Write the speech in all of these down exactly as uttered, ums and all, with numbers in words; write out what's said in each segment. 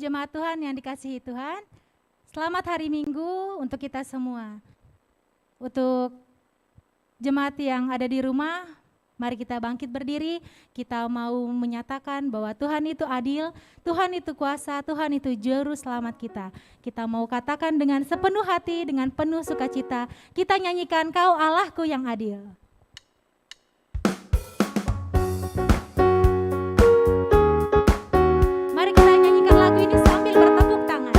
Jemaat Tuhan yang dikasihi Tuhan, selamat hari Minggu untuk kita semua. Untuk jemaat yang ada di rumah, mari kita bangkit berdiri. Kita mau menyatakan bahwa Tuhan itu adil, Tuhan itu kuasa, Tuhan itu juru selamat kita. Kita mau katakan dengan sepenuh hati, dengan penuh sukacita, kita nyanyikan, "Kau Allahku yang adil." Mari kita nyanyikan lagu ini sambil bertepuk tangan.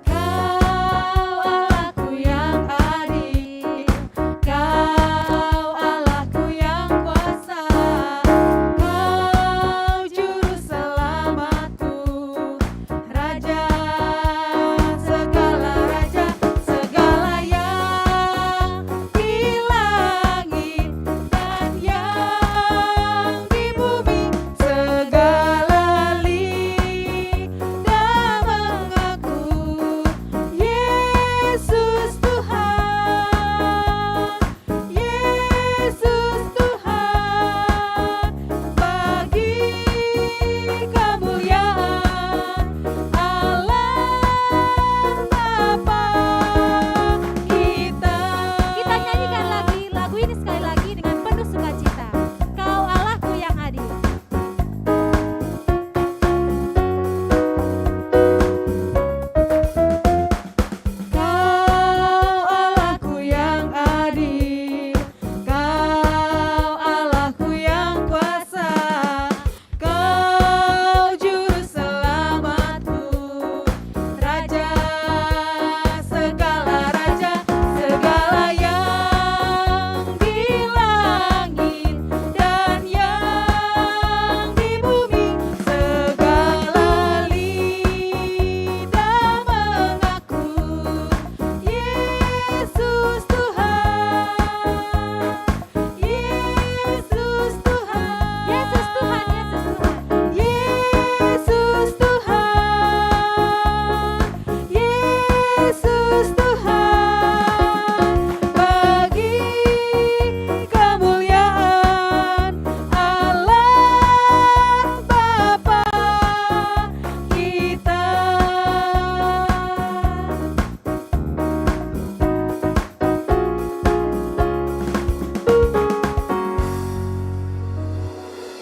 Kau Allahku yang adil, Kau Allahku yang kuasa, Kau juru selamatku, Raja segala raja, segala yang di langit dan yang di bumi, segala lidah mengaku Yesus Tuhan, Yesus Tuhan, bagi kemuliaan Allah Bapa kita. Kita nyanyikan lagi lagu ini sekali lagi dengan penuh sukacita. Kau Allahku yang adil. Kau Allahku yang adil, Kau Allahku yang kuasa, Kau juru selamatku, Raja segala raja, segala yang di langit dan yang di bumi, segala lidah mengaku Yesus Tuhan. Yesus Tuhan. Yesus Tuhan, Yesus Tuhan. Yesus Tuhan, Yesus Tuhan, bagi kemuliaan Allah Bapa kita.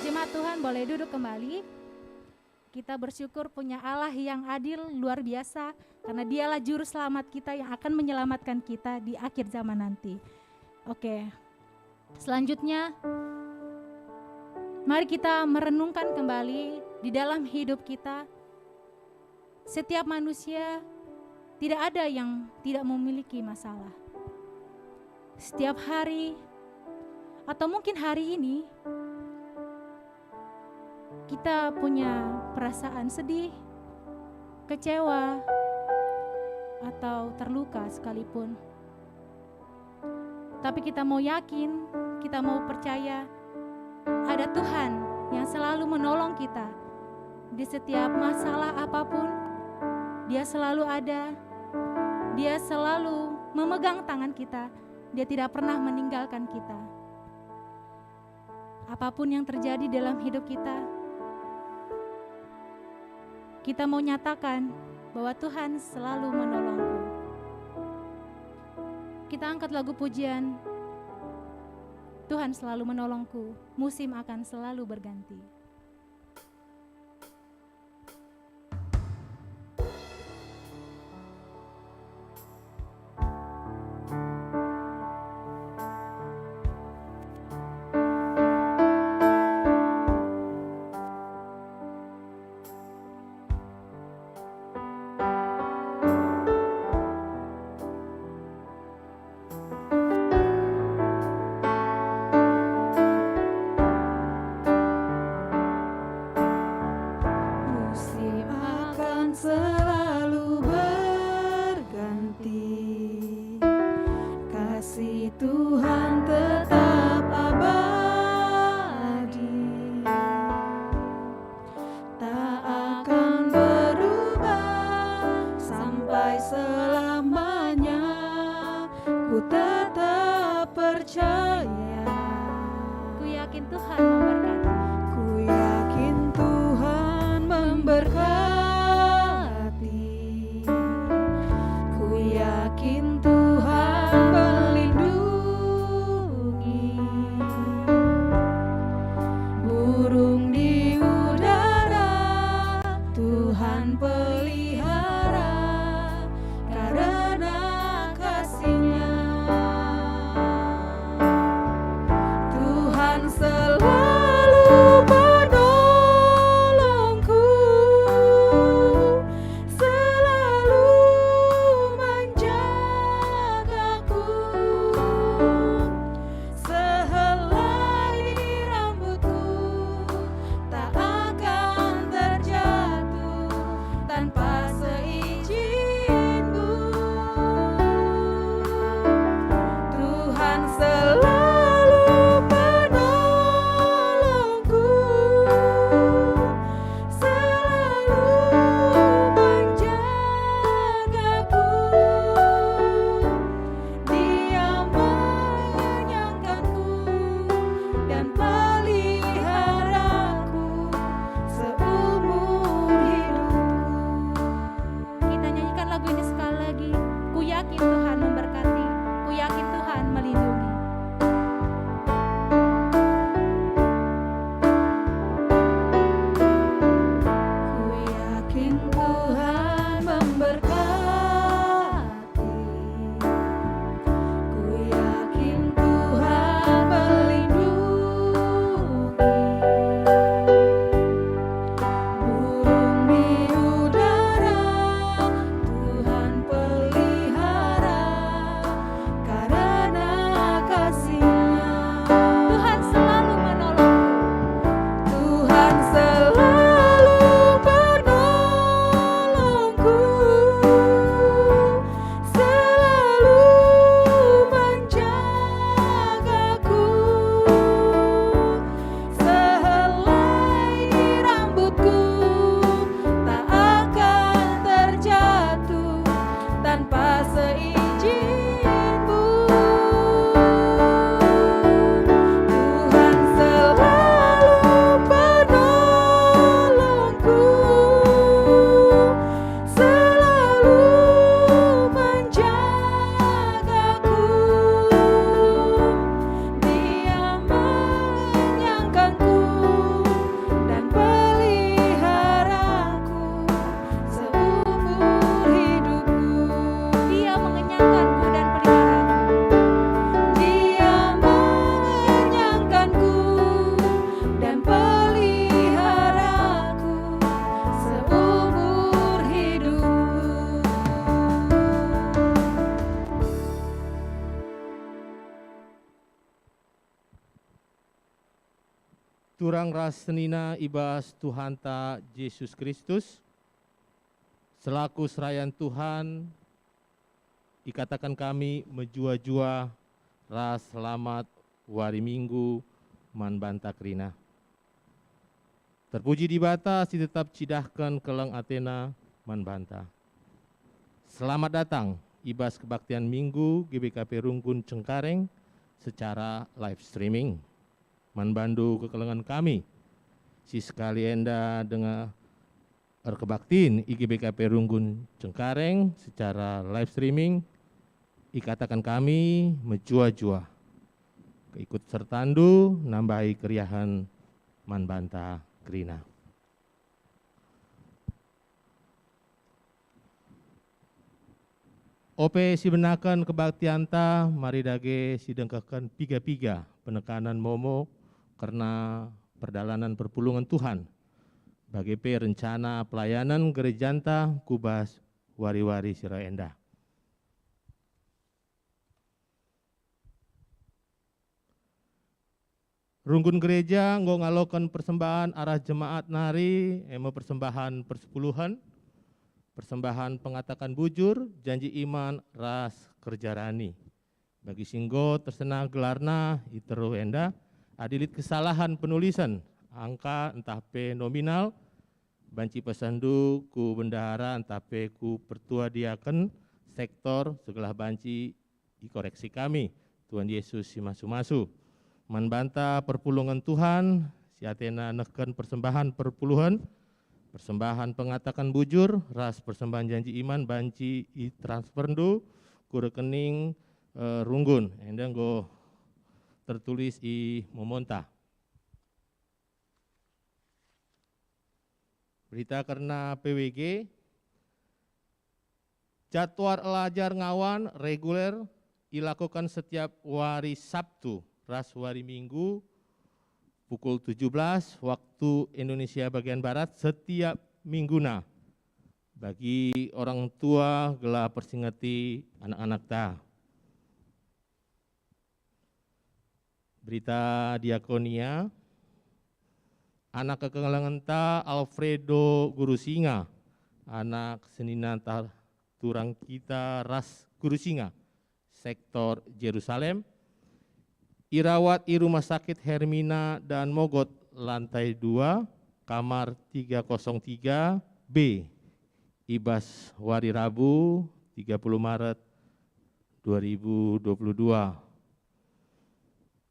Jemaat Tuhan boleh duduk kembali. Kita bersyukur punya Allah yang adil, luar biasa, karena Dialah Juru Selamat kita yang akan menyelamatkan kita di akhir zaman nanti. Oke, selanjutnya, mari kita merenungkan kembali di dalam hidup kita. Setiap manusia, tidak ada yang tidak memiliki masalah. Setiap hari, atau mungkin hari ini, kita punya perasaan sedih, kecewa, atau terluka sekalipun. Tapi kita mau yakin, kita mau percaya, ada Tuhan yang selalu menolong kita di setiap masalah apapun. Dia selalu ada, Dia selalu memegang tangan kita, Dia tidak pernah meninggalkan kita. Apapun yang terjadi dalam hidup kita, kita mau nyatakan bahwa Tuhan selalu menolongku. Kita angkat lagu pujian, "Tuhan selalu menolongku, musim akan selalu berganti." Turang ras senina i bas Tuhanta Jesus Kristus, selaku serayan Tuhan, ikataken kami mejuah-juah ras selamat wari Minggu man banta kerina. Terpuji Dibata si tetap cidahken keleng ateNa man banta. Selamat datang i bas kebaktian Minggu G B K P Runggun Cengkareng secara live streaming. Man bandu kekelengen kami, si sekali enda denga erkebaktin i G B K P Runggun Cengkareng secara live streaming, ikataken kami mejuah-juah keikut sertandu nambahi keriahen man banta kerina. Ope sibenaken kebaktianta, mari dage sidengkehken piga-piga penekanan momo kerna perdalanen perpulungen Tuhan, bage pe rencana pelayanen gerejanta ku bas wari-wari si reh enda. Runggun gereja enggo ngaloken persembahen arah jemaat nari, e me persembahen persepuluhen, persembahen pengataken bujur, janji iman, ras kerja rani. Bagi si enggo tersenang gelarna i teruh enda, adi lit kesalahen penulisen angka ntah pe nominal, banci pesahndu ku bendahara ntah pe ku pertua diaken sektor, segelah banci ikoreksi kami, Tuhan Yesus si masu-masu. Man banta perpulungen Tuhan, si atena nehken persembahen perpuluhen, persembahen pengataken bujur, ras persembahen janji iman banci itransferndu ku rekening, eh, Runggun, enda enggo tertulis i momonta. Berita kerna P W G, jadwal elajar ngawan reguler ilakoken setiap wari Sabtu ras wari Minggu pukul tujuh belas waktu Indonesia bagian Barat setiap mingguna bagi orang tua gelah persingeti anak-anakta. Berita diakonia, anak kekelengenta Alfredo Guru Singa, anak seninanta turang kita ras Guru Singa, sektor Jerusalem, irawat i Rumah Sakit Hermina dan Mogot, lantai dua, kamar tiga kosong tiga B, i bas wari Rabu, tiga puluh Maret dua ribu dua puluh dua.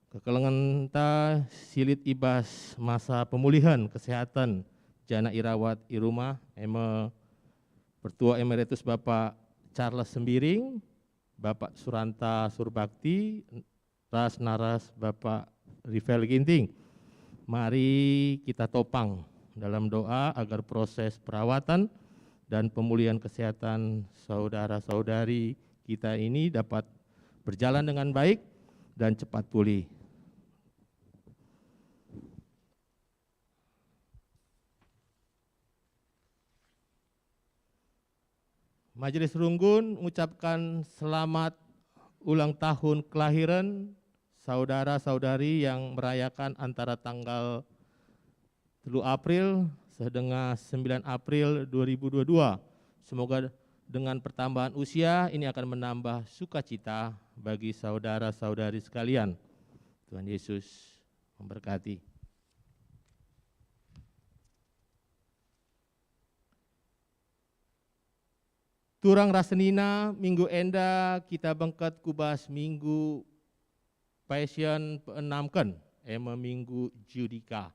Kekelengenta si lit i bas masa pemulihen kesehatan janah irawat i rumah, e me Pertua Emeritus Bapak Charles Sembiring, Bapak Suranta Surbakti, ras naras Bapak Rivel Ginting. Mari kita topang dalam doa agar proses perawatan dan pemulihan kesehatan saudara-saudari kita ini dapat berjalan dengan baik dan cepat pulih. Majelis Runggun ngucapkan selamat ulang tahun kelahiran saudara-saudari yang merayakan antara tanggal telu April seh denga sembilan April dua ribu dua dua. Semoga dengan pertambahan usia ini akan menambah sukacita bagi saudara-saudari sekalian. Tuhan Yesus memberkati. Turang ras senina, minggu enda kita bengket ku bas minggu Passion peenamken, e me minggu Judika,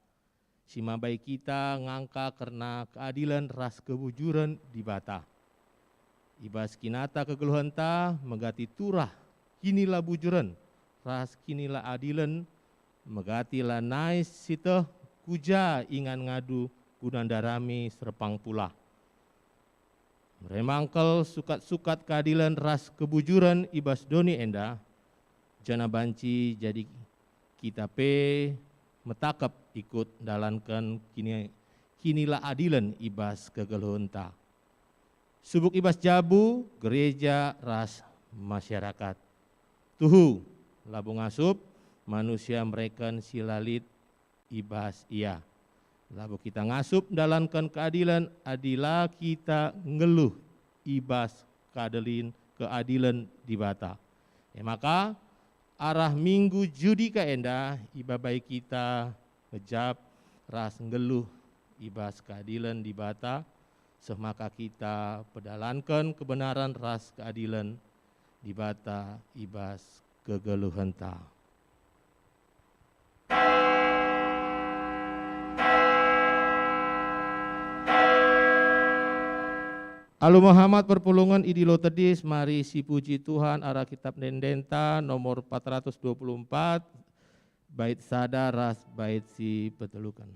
si mabai kita ngangka kerna keadilen ras kebujuren Dibata. I bas kinata kegeluhenta megati turah kinila bujuren ras kinila adilen, megati lanai sieteh ku ja ingan ngadu guna ndarami serpang pulah. Meremangkel sukat-sukat keadilen ras kebujuren i bas doni enda, janah banci jadi kita pe metakep ikut ndalanken kini-, kinila adilen i bas kegeluhenta. Subuk i bas jabu, gereja, ras masyarakat. Tuhu, labo ngasup, manusia mereken si la lit i bas Ia. Labo kita ngasup ndalanken keadilen adi la kita nggeluh i bas keadilin, keadilen Dibata. E maka, arah Minggu Judika enda ibabai kita ngejap ras nggeluh i bas keadilen Dibata, seh maka kita pedalanken kebenaran ras keadilen Dibata i bas kegeluhenta. Alu Muhammad perpulungen idilo tedis, mari sipuji Tuhan arah Kitab Ende-Endenta nomor empat ratus dua puluh empat, bait sada ras bait si peteluken.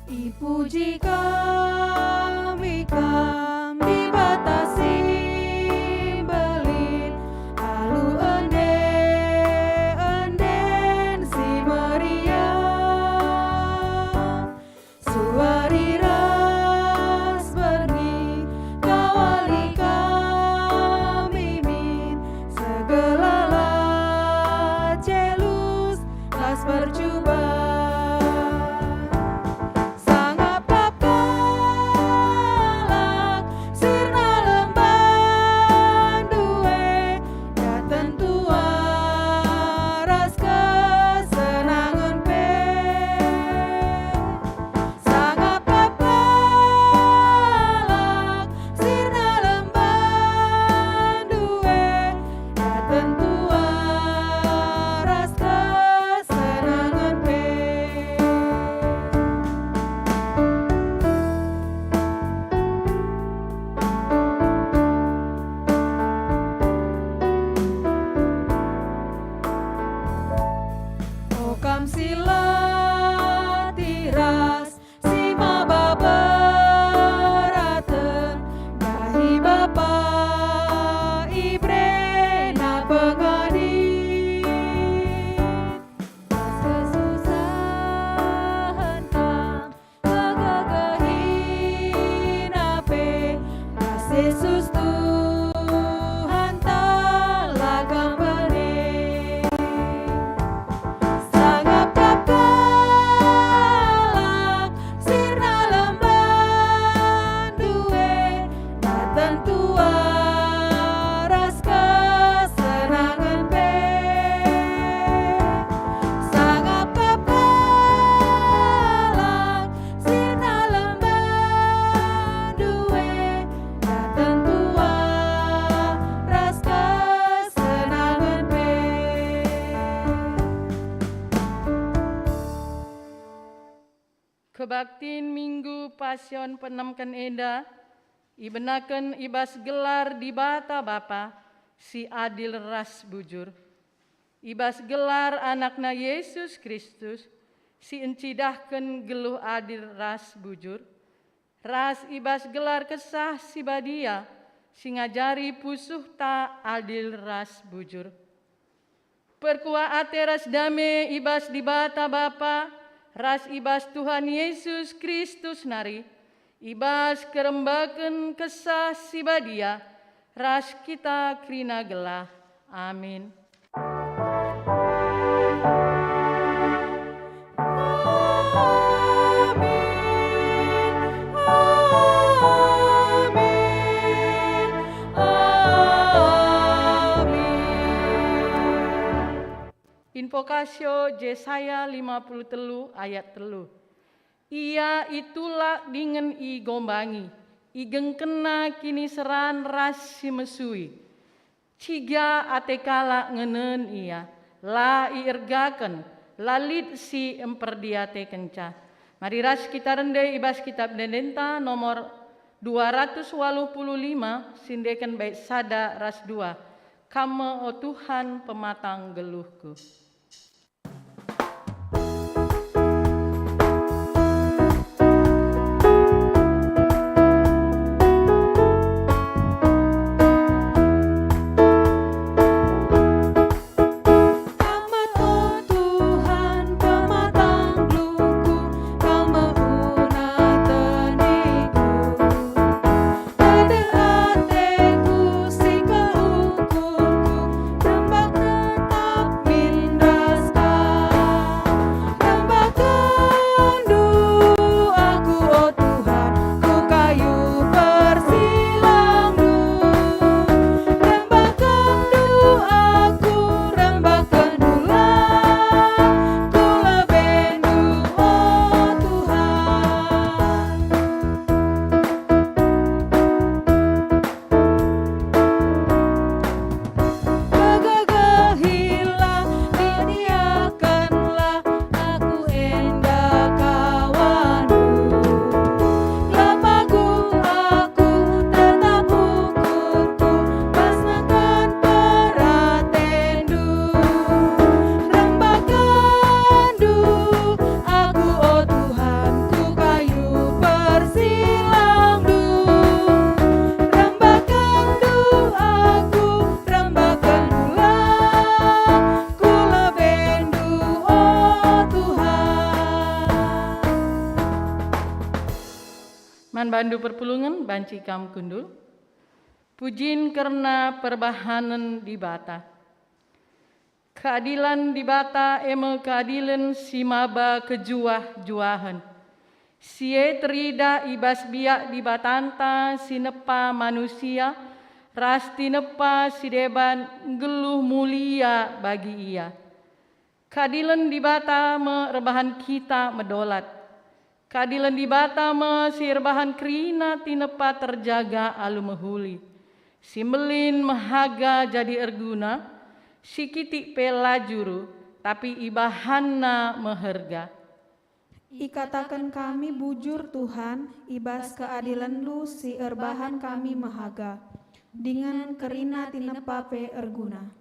Ipuji kami Kam, Dibata si mbelin, alu ende-enden si meriah. Suari ras berngi, kawali kami min, segelala celus ras percuban. Sangap kap kalak sirna lemban due, daten tua ras kesenangen pe. Sangap kap kalak sirna lemban due, daten tua ras kesenangen pe. O Kam si latih ras si maba beraten, dahi Bapa iberena pengadi. Bas kesusahen Kam, kegegehina pe, ras Jesus Tuhanta la Kam bene. Sangap kap kalak sirna lemban due, daten tua ras kesenangen pe. Sangap kap kalak sirna lemban due, daten tua ras kesenangen pe. Kebaktin Minggu Pasion peenemken enda ibenaken i bas gelar Dibata Bapa si adil ras bujur, i bas gelar AnakNa Jesus Kristus si ncidahken geluh adil ras bujur, ras i bas gelar Kesah Si Badia si ngajari pusuhta adil ras bujur. Perkuah ate ras dame i bas Dibata Bapa ras i bas Tuhan Jesus Kristus nari, i bas kerembaken Kesah Si Badia ras kita kerina gelah. Amin. Amin, amin, amin. Invokasio Jesaya lima puluh telu ayat telu. Ia itulak dingen igombangi, igengkenna kiniseran ras si mesui. Ciga ate kalak ngenen ia, la iergaken, la lit si mperdiatekenca. Mari ras kita rende i bas Kitab Ende-Endenta nomor dua ratus waluh puluh lima, siendeken bait sada ras dua. Kam me, o Tuhan, pematang geluhku. Bandu perpulungen banci kam kundul. Pujin kerna perbahanen Dibata. Keadilen Dibata e me keadilen si maba kejuah-juahen, si e teridah i bas biak Dibatanta si nepa manusia ras tinepa si deban nggeluh mulia bagi ia. Keadilen Dibata me erbahan kita medolat. Keadilen Dibata me si erbahan kerina tinepa terjaga alu mehuli, si mbelin mehaga jadi erguna, si kitik pe la juru, tapi ibahanna meherga. Ikataken kami bujur, Tuhan, i bas keadilenNdu si erbahan kami mehaga, dingen kerina tinepa pe erguna.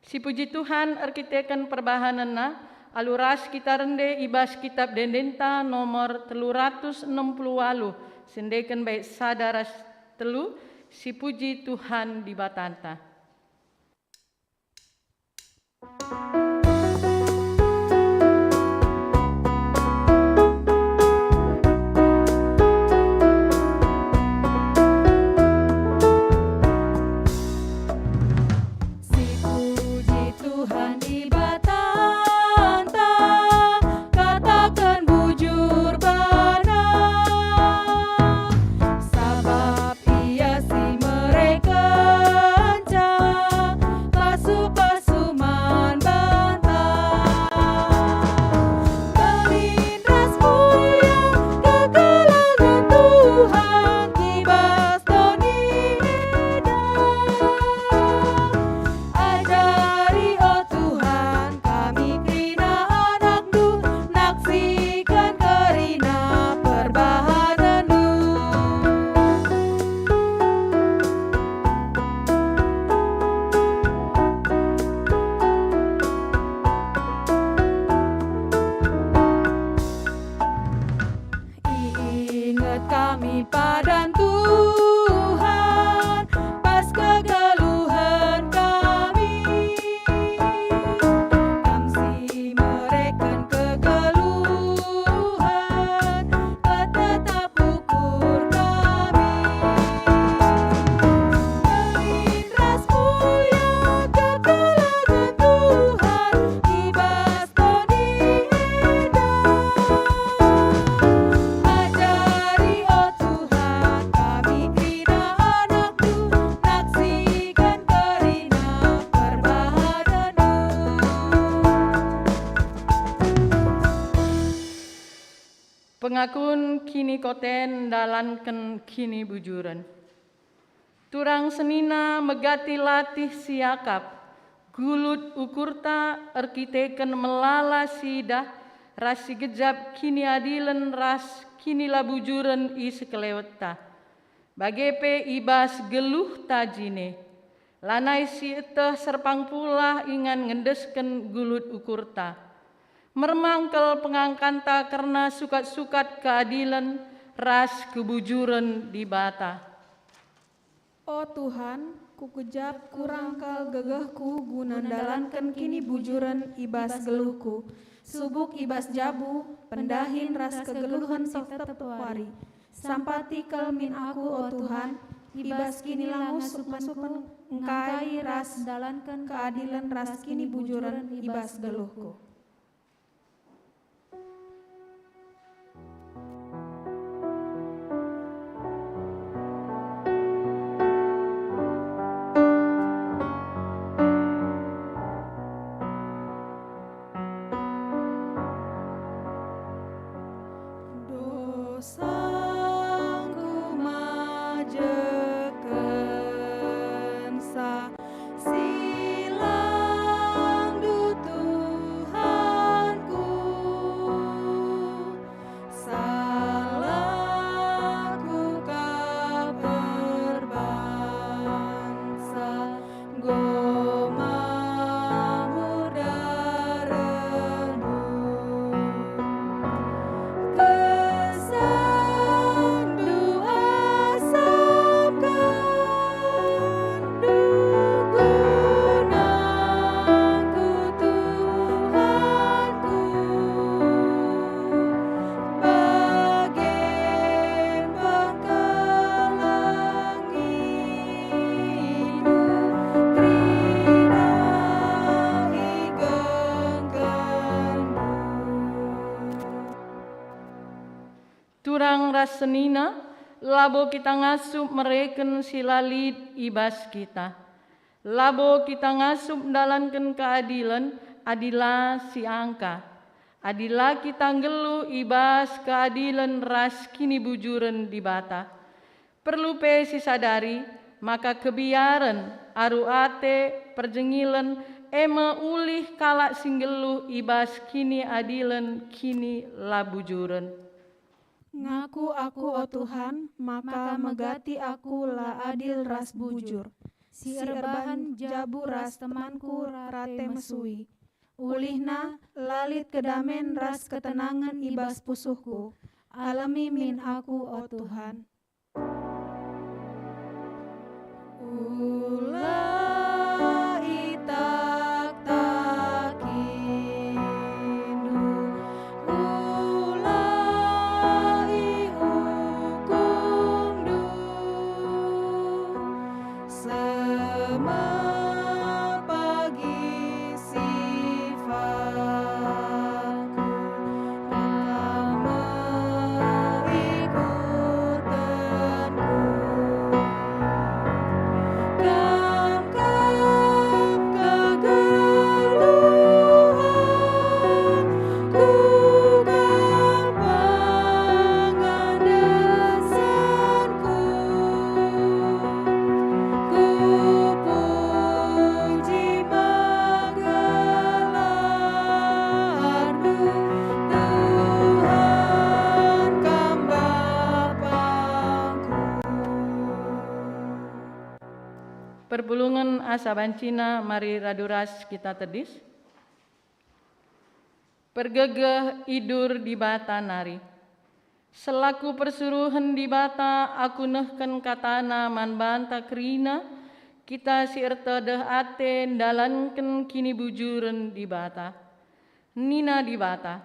Sipuji Tuhan erkiteken perbahanenNa, alu ras kita rende i bas Kitab Ende-endenta nomor telu ratus enem puluh waluh, sendeken bait sada ras telu, Sipuji Tuhan Dibatanta. Sipuji Tuhan Dibatanta, kataken bujur baNa, sabap Ia si merekenca pasu-pasu man banta. Belin ras mulia kekelengen Tuhan i bas doni enda. Ajari, o Tuhan, kami kerina anakNdu, naksiken kerina perbahanenNdu. Iinget kami padan Tuhan, pas kegeluhen kami. Kam si mereken kegeluhen, petetap ukur kami. Belin ras mulia kekelengen Tuhan i bas doni enda. Ajari, o Tuhan, kami kerina anakNdu, naksiken kerina perbahanenNdu. Pengakun kinikoten ndalanken kinibujuren. Turang senina megati latih siakap, gulut ukurta erkiteken melala sidah ras sigejap kiniadilen ras kinilabujuren i sekelewetta. Bage pe i bas geluhta jine, lanai sieteh serpang pulah ingan ngendesken gulut ukurta. Mermangkel pengangkanta kerna sukat-sukat keadilen ras kebujuren Dibata. O Tuhan, kukejap kurang kal gegehku guna ndalanken kinibujuren i bas geluhku, subuk i bas jabu, pendahin ras kegeluhen seh tep-tep wari. Sampati kal min aku, o Tuhan, i bas kinilangusupenku, engkai ras ndalanken keadilen ras kinibujuren i bas geluhku. Dosangku majekensa, silangndu Tuhan. senina, labo kita ngasup mereken si la lit i bas kita. Labo kita ngasup ndalanken keadilen adi la siangka, adi la kita nggeluh i bas keadilen ras kinibujuren Dibata. Perlu pe sisadari maka kebiaren, aru ate, perjengilen, e me ulih kalak si nggeluh i bas kiniadilen, kinilabujuren. Ngaku aku, o Tuhan, maka megati aku la adil ras bujur, si erbahan jabu ras temanku rate mesui. Ulihna la lit kedamen ras ketenangen i bas pusuhku. Alemi min aku, o Tuhan. Ula itaktakindu, ula iukumndu, semapagi sifatku. Kam me ikutenku, kam, kam kegeluhenku, kam pengandesenku. Kupuji me gelarNdu, Tuhan, Kam Bapangku. Perpulungen asa bancina mari radu ras kita tedis. Pergegeh idur Dibata nari. Selaku persuruhen Dibata, aku nehken kataNa man banta kerina, kita si ertedeh ate ndalanken kinibujuren Dibata. Nina Dibata,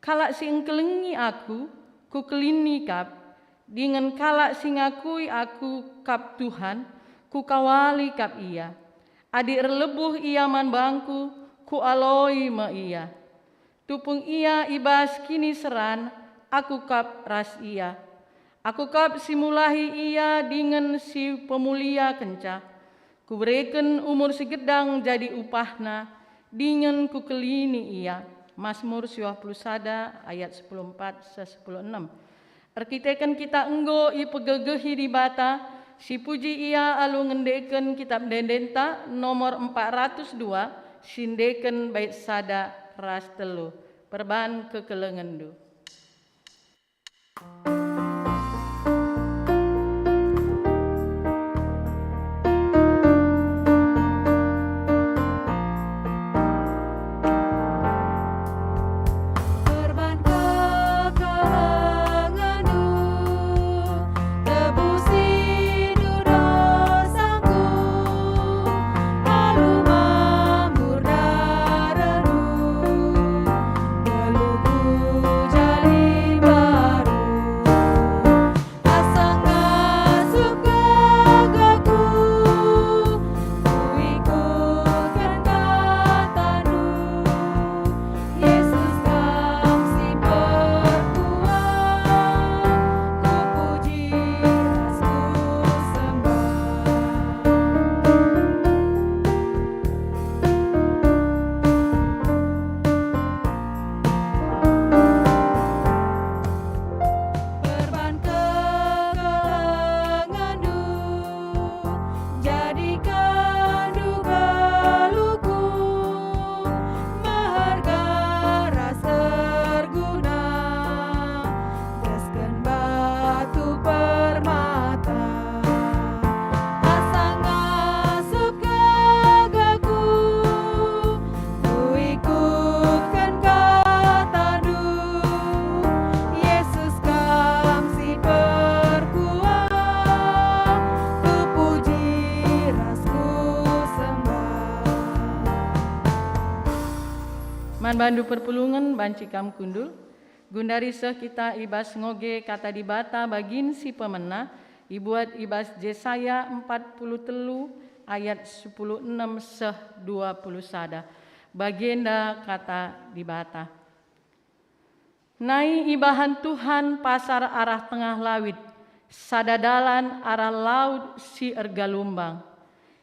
"Kalak si engkelengi Aku, Kukelini kap, dingen kalak si ngakui Aku kap Tuhan, Kukawali kap ia. Adi erlebuh ia man bangKu, Kualoi me ia. Tupung ia i bas kiniseran, Aku kap ras ia. Aku kap si mulahi ia dingen si pemuliakenca. Kubereken umur si gedang jadi upahna, dingen Kukelini ia." Masmur siwah puluh sada ayat sepuluh empat seh sepuluh enam. Erkiteken kita enggo ipegegehi Dibata, sipuji Ia alu ngendeken kitab ende-endenta nomor empat ratus dua, si endeken bait sada ras telu. Perban kekelengenndu. Perban kekelengenNdu, tebusiNdu dosaku, alu mambur darehndu, geluhku jadi mbaru. Asa ngasup gegohku, kuikutken kataNdu. Yesus, Kam si perkuah, kupuji ras kusembah. Perban kekelengenNdu, jadikanndu geluhku meherga ras erguna, gasken batu permata. Asa ngasup gegohku, kuikutken kataNdu. Yesus, Kam si perkuah, kupuji ras kusembah. Man bandu perpulungen banci kam kundul. Gundari seh kita i bas ngoge Kata Dibata bagin si pemena, ibuat i bas Jesaya empat puluh telu ayat sepuluh enam seh dua puluh sada. Bagenda Kata Dibata. Nai ibahan Tuhan pasar arah tengah lawit, sada dalan arah laut si ergalumbang.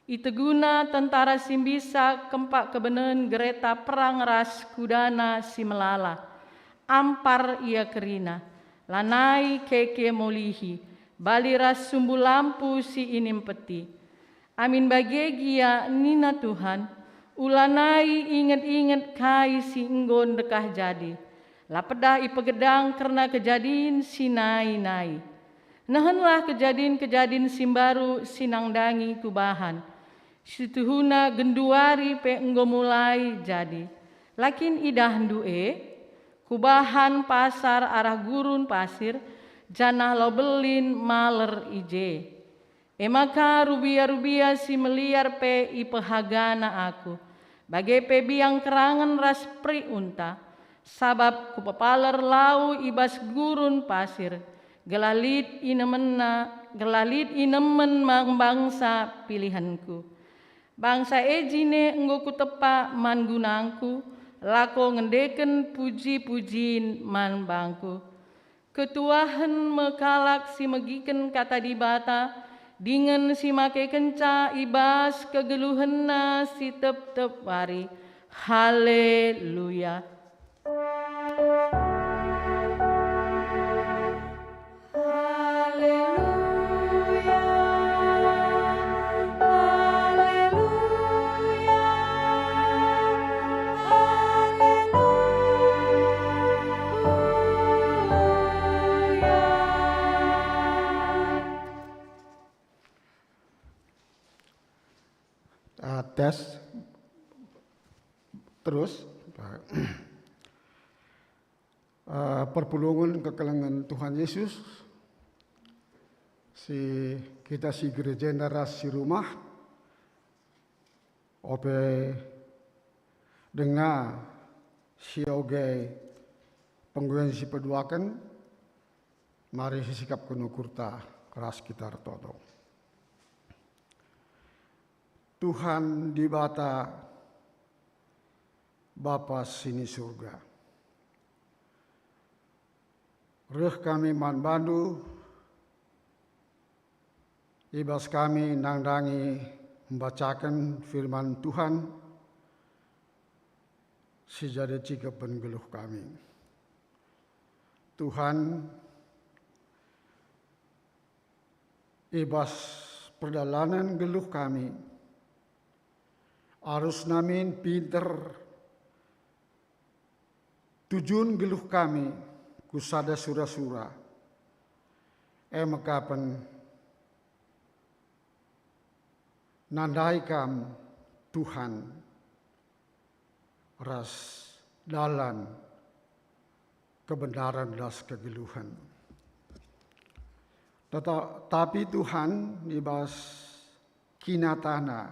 Iteguna tentara si mbisa kempak kebenen gereta perang ras kudana si melala. Ampar ia kerina, lanai keke mulihi, bali ras sumbu lampu si inimpeti. Amin bage gia nina Tuhan, ulanai inget-inget kai si enggo ndekah jadi. La pedah ipegedang kerna kejadin si nai-nai. Nehenlah kejadin-kejadin si mbaru si nandangi kubahan. Situhuna genduari pe enggo mulai jadi. La kin idahndu e? Kubahan pasar arah gurun pasir, janah lau belin maler i je. E maka rubia-rubia si meliar pe ipehagana aku, bage pe biang kerangen ras perik unta, sabap kupepaler lau i bas gurun pasir, gelah lit inemenna, gelah lit inemen mang-, bangsa pilihenku. Bangsa e jine enggo kutepa man gunangku, lako ngendeken puji-pujin man bangku. Ketuahen me kalak si megiken Kata Dibata, dingen si makekenca i bas kegeluhenna si tep-tep wari. Haleluya! Haleluya, haleluya, haleluya. Ah, tes. Terus. Eh, perpulungen kekelengen Tuhan Yesus, si kita si gereja enda ras si rumah, ope denga si oge pengguyan si peduaken, mari sisikapken ukurta ras kita ertoto. Tuhan Dibata, Bapa si ni Surga. Reh kami man bandu, i bas kami nandangi mbacaken firman Tuhan, si jadi cikepen geluh kami. Tuhan, i bas perdalanen geluh kami, arus namin pinter tujun geluh kami ku sada sura-sura, e mekapen nandai Kam, Tuhan, ras dalan kebenaran ras kegeluhen. Teta-, tapi Tuhan, i bas kinatana,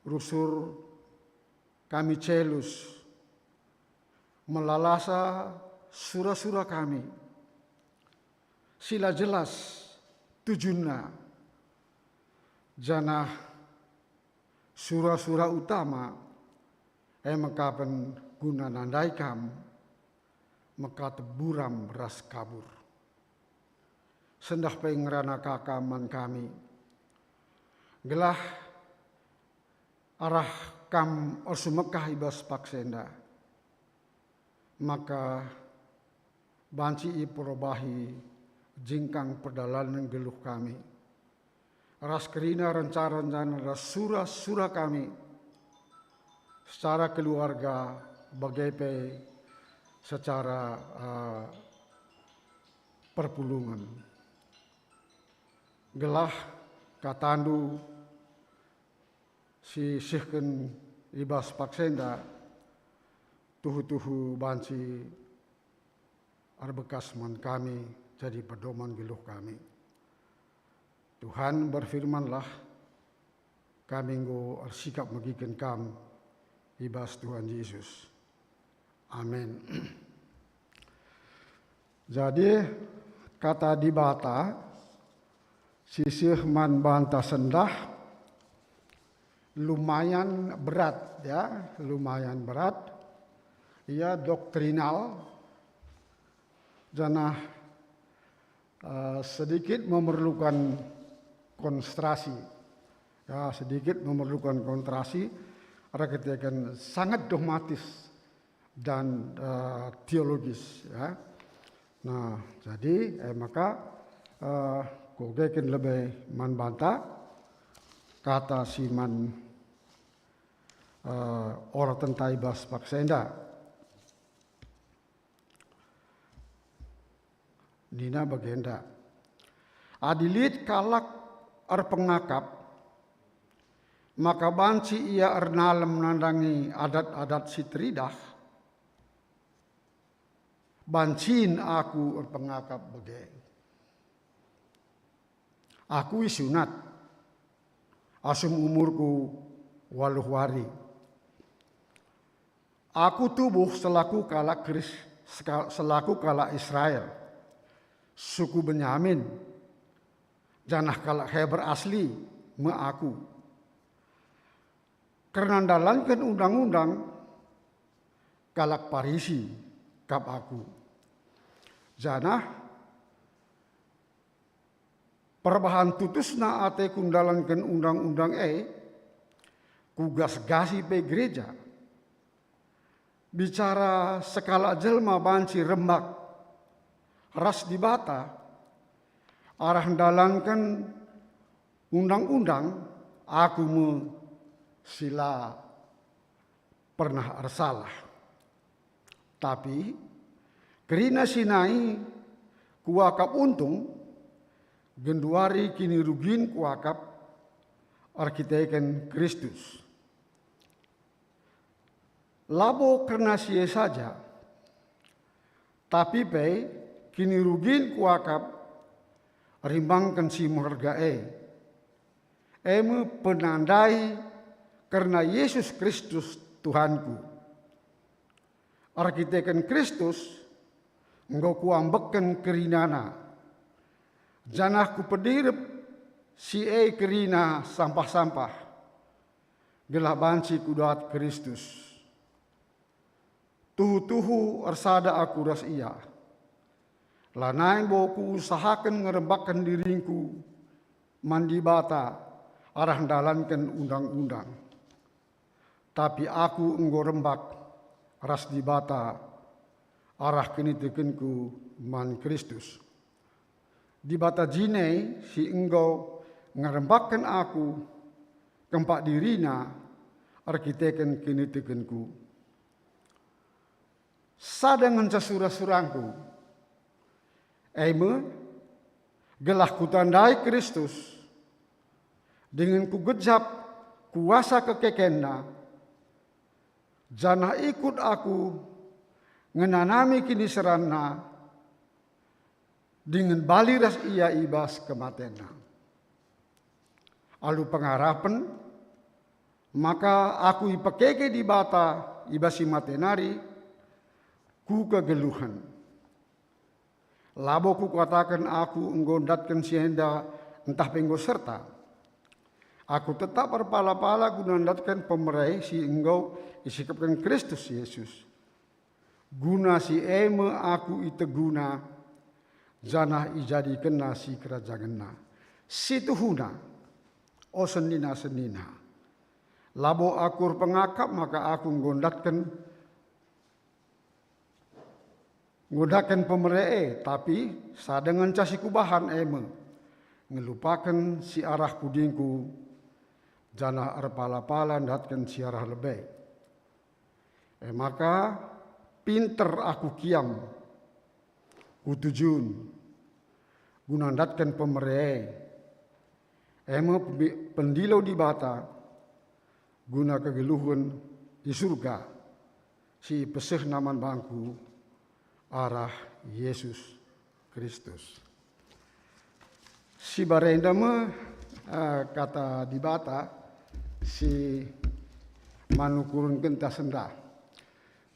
rusur kami celus, melalasa sura-sura kami, si la jelas tujunna, janah sura-sura utama, e mekapen guna nandai Kam, mekatep buram ras kabur. Sendah pe ngerana ka Kam man kami, gelah arah Kam ersemekah i bas paksa enda, maka banci iperobahi jingkang perdalanen geluh kami, ras kerina renca-rencana ras sura-sura kami secara keluarga, bage pe secara, eh, perpulungen. Gelah kataNdu si sehken i bas paksa enda tuhu-tuhu banci erbekas man kami, jadi pedoman geluh kami. Tuhan, berfirmanlah, kami enggo ersikap megiken Kam i bas Tuhan Yesus. Amin. Jadi, Kata Dibata si seh man banta sendah lumayan berat, ya, lumayan berat. Ia doktrinal, Janah, eh, sedikit memerlukan konsentrasi. Ya, sedikit memerlukan konsentrasi, erkiteken sangat dogmatis dan, eh, teologis, ya. Nah, jadi, eh, maka, eh, kuegeken lebe man banta kata si man, eh, oratenta i bas paksa enda. Nina bagenda, "Adi lit kalak erpengakap, maka banci ia ernalem nandangi adat-adat si teridah, bancin aku erpengakap bage. Aku isunat asum umurku waluh wari. Aku tubuh selaku kalak Kris-, seka-, selaku kalak Israel, suku Benyamin, janah kalak Heber asli me aku. Kerna ndalanken undang-undang, kalak Parisi kap aku. Janah perbahan tutusna ateku ndalanken undang-undang e, kugasgasi pe gereja. Bicara sekalak jelma banci rembak ras Dibata arah ndalanken undang-undang, aku me si la pernah ersalah. Tapi kerina si nai kuakap untung, genduari kinirugin kuakap erkiteken Kristus. Labo kerna si e saja, tapi pe kinirugin kuakap rimbangken si meherga e, e me penandai kerna Yesus Kristus Tuhanku. Erkiteken Kristus enggo kuambekken kerinana, janah kupedirep si e kerina sampah-sampah, gelah banci kudat Kristus. Tuhu-tuhu ersada aku ras Ia. Lanai enggo kuusahaken ngerembakken diringku man Dibata arah ndalanken undang-undang. Tapi aku enggo rembak ras Dibata arah kinitekenku man Kristus. Dibata jine si enggo ngerembakken aku kempak diriNa erkiteken kinitekenku. Sada ngenca sura-surangku, e me, gelah kutandai Kristus, dingen kugejap kuasa kekekenNa, janah ikut aku ngenanami kiniseranNa, dingen bali ras Ia i bas kematenNa. Alu pengarapen, maka aku ipekeke Dibata i bas si mate nari ku kegeluhen. Labo kukataken aku enggo ndatken si enda ntah pe enggo serta. Aku tetap erpala-pala guna ndatken pemere si enggo isikapken Kristus Yesus. Guna si e me aku iteguna, janah ijadikenna sikerajangenna. Si tuhuna, o senina-senina, labo aku erpengakap maka aku enggo ndatken, enggo ndatken pemere e, tapi sada ngenca si kubahan, e me, ngelupaken si arah pudingku, janah erpala-pala ndatken si arah lebe. E maka, pinter aku kiam ku tujun, guna ndatken pemere e, e me pembi-, pendilo Dibata, guna kegeluhen i Surga si ipesehNa man bangku arah Yesus Kristus. Si barenda me, eh, kata Dibata si manukurenken ta sendah.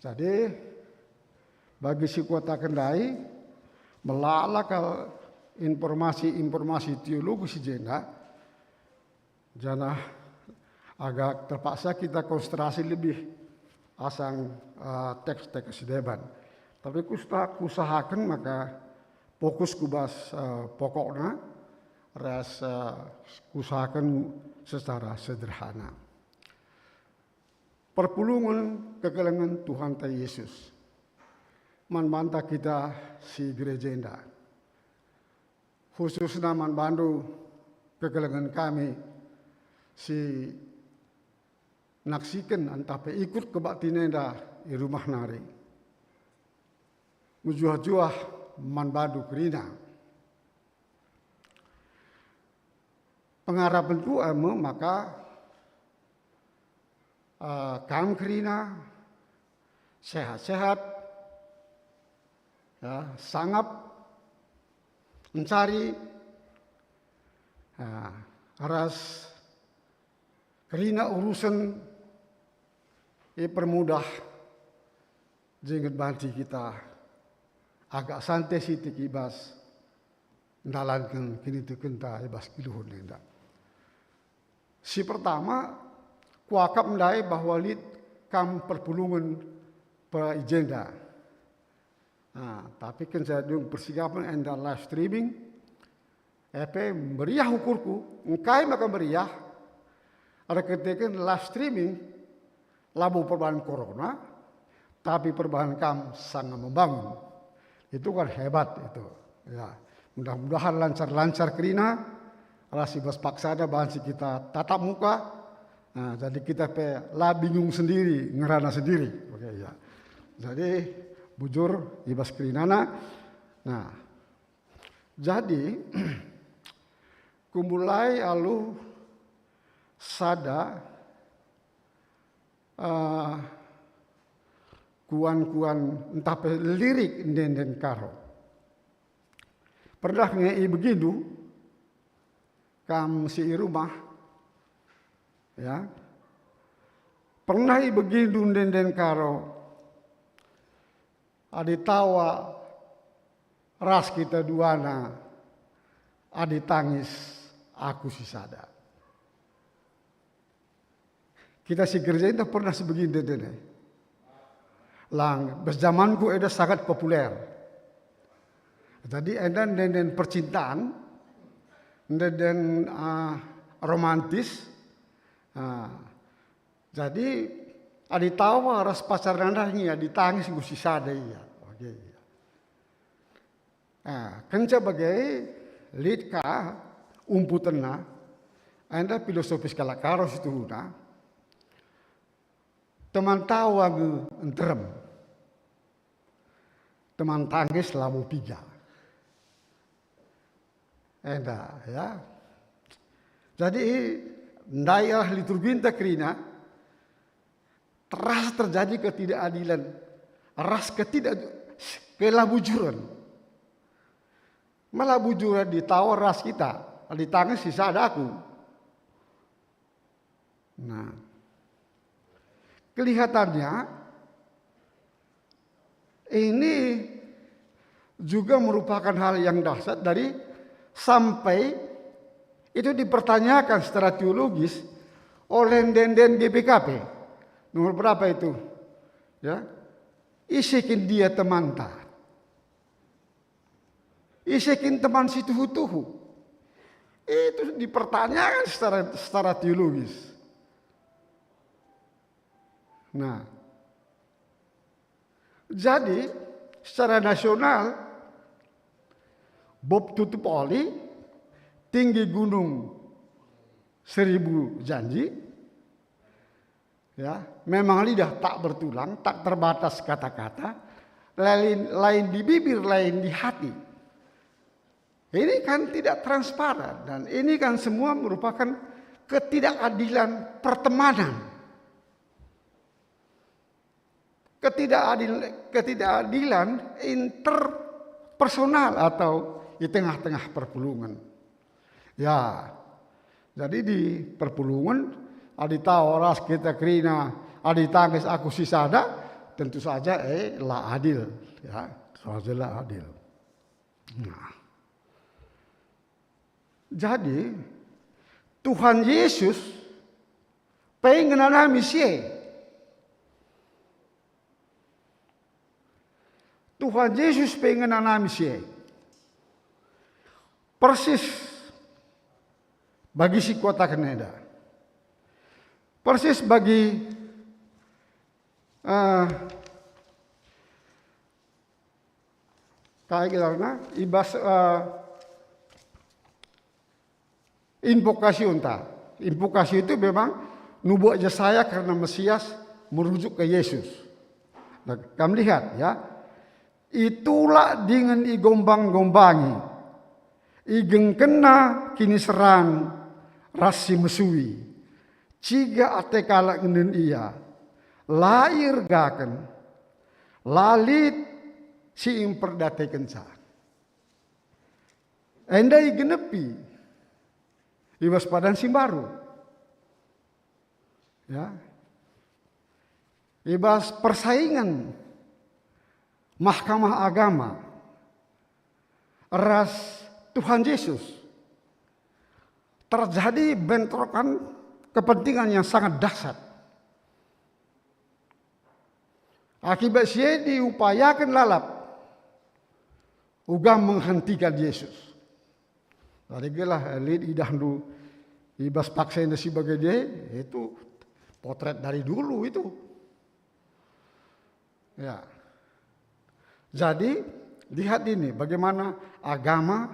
Jadi, bagi si kuataken ndai, melala kal informasi-informasi teologis si jenda, janah agak terpaksa kita konsentrasi lebih asang, eh, teks-teks si deban. Tapi kusta-, kuusahaken maka fokus ku bas, eh, pokokna ras, eh, kuusahaken secara sederhana. Perpulungen kekelengen Tuhanta Yesus man banta kita si gereja enda, khususna man bandu kekelengen kami si naksiken ntah pe ikut kebaktin enda i rumah nari. Mejuah-juah man bandu kerina. Pengarapenku e me maka, eh, kam kerina sehat-sehat, ya, sangap, mencari, ya, ras kerina urusen ipermudah, jenget banci kita agak sante sitik i bas ndalanken kinitekenta i bas kegeluhen enda. Si pertama, kuakap ndai bahwa lit kam perpulungen pe i jenda. Nah, tapi kenca dung persigapen enda live streaming, e pe meriah ukurku, engkai maka meriah? Erkiteken live streaming labo perbahan corona, tapi perbahan kam sanga membangun. Itu kan hebat itu. Ya, mudah-mudahan lancar-lancar kerina, ras i bas paksana banci kita tatap muka. Nah, jadi kita pe la bingung sendiri, ngerana sendiri. Oke, ya. Jadi bujur i bas kerinana. Nah, jadi kumulai alu sada, eh, kuan-kuan ntah pe lirik ende-enden Karo. Pernah nge ibegindu, kam si i rumah, ya? Pernah ibegindu ende-enden Karo, adi tawa ras kita duana, adi tangis aku si sada. Kita si gereja enda pernah si begini dene. Lang, bas jamanku eda sangat populer. Jadi enda ende-enden percintaan, ende-enden, ah, romantis. Ah, jadi adi tawa ras pacar nanda ngia, adi tangis enggo si sada ia. Oke, iya. Ah, kenca bage lit ka umputenna, enda filosofis kalak Karo situhuna, teman tawa nge nterem, teman tangis labo piga. Enda, ya. Jadi, ndai arah liturginta kerina, terasa terjadi ketidakadilan, ras ketidak-, kelabujuren. Malah bujuren di tawa ras kita, di tangis si sada aku. Nah, kelihatannya ini juga merupakan hal yang dahsyat dari sampai itu dipertanyakan secara teologis oleh ende-enden G B K P. Nomor berapa itu? Ya. Ise kin dia temanta? Ise kin teman si tuhu-tuhu? Itu dipertanyakan secara, secara teologis. Nah, jadi secara nasional, Bob Tutup Oli, Tinggi Gunung Seribu Janji, ya, memang lidah tak bertulang, tak terbatas kata-kata, lain, lain di bibir, lain di hati. Ini kan tidak transparan dan ini kan semua merupakan ketidakadilan pertemanan. Ketidakadil-, ketidakadilan interpersonal atau di tengah-tengah perpulungen. Ya, jadi di perpulungen, adi tawa ras kita kerina, adi tangis aku si sada, tentu saja, eh, la adil. Ya, tentu saja la adil. Nah. Jadi, Tuhan Yesus pe ngenanami si e. Tuhan Jesus pe ngenanami si e. Persis bagi si kuataken enda. Persis bagi, eh, kai gelarna, i bas, eh, invokasiunta. Invokasi itu memang nubuat Jesaya karena Mesias merujuk ke Yesus. Nah, kam lihat ya, itulak dingen igombang-gombangi, igengkenna kiniseran ras si mesui. Ciga ate kalak ngenen ia, la iergaken, la lit si imperdatekenca. Enda igenepi i bas padan si mbaru. Ya. I bas persaingan Mahkamah Agama ras Tuhan Yesus, terjadi bentrokan kepentingan yang sangat dahsyat. Akibat si e diupayaken lalap uga menghentikan Yesus. Jadi gelah lit idahndu i bas paksa enda si bagende, itu potret dari dulu itu. Ya. Jadi, lihat ini bagaimana agama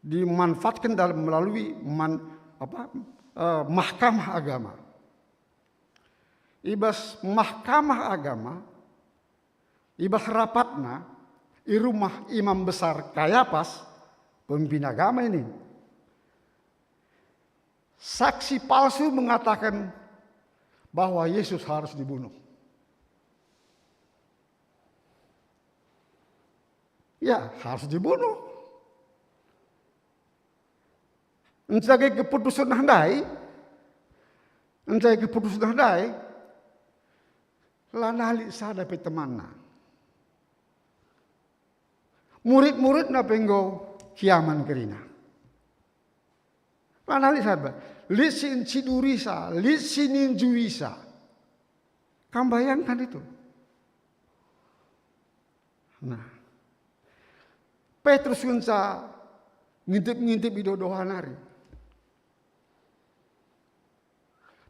dimanfaatkan dalam melalui man-, apa, eh, Mahkamah Agama. I bas Mahkamah Agama, i bas rapatna, i rumah Imam Besar Kayapas, pemimpin agama ini, saksi palsu mengatakan bahwa Yesus harus dibunuh. Ya, harus dibunuh. Njaga keputusen ndai, njaga keputusen ndai, la lit sada pe temanna. Murid-muridna pe enggo kiaman kerina. La lit sada. Lit si ncidurisa, lit si ninjuisa. Kam bayangkan itu. Nah, Petrus ngenca ngintip-ngintip i dodoha nari.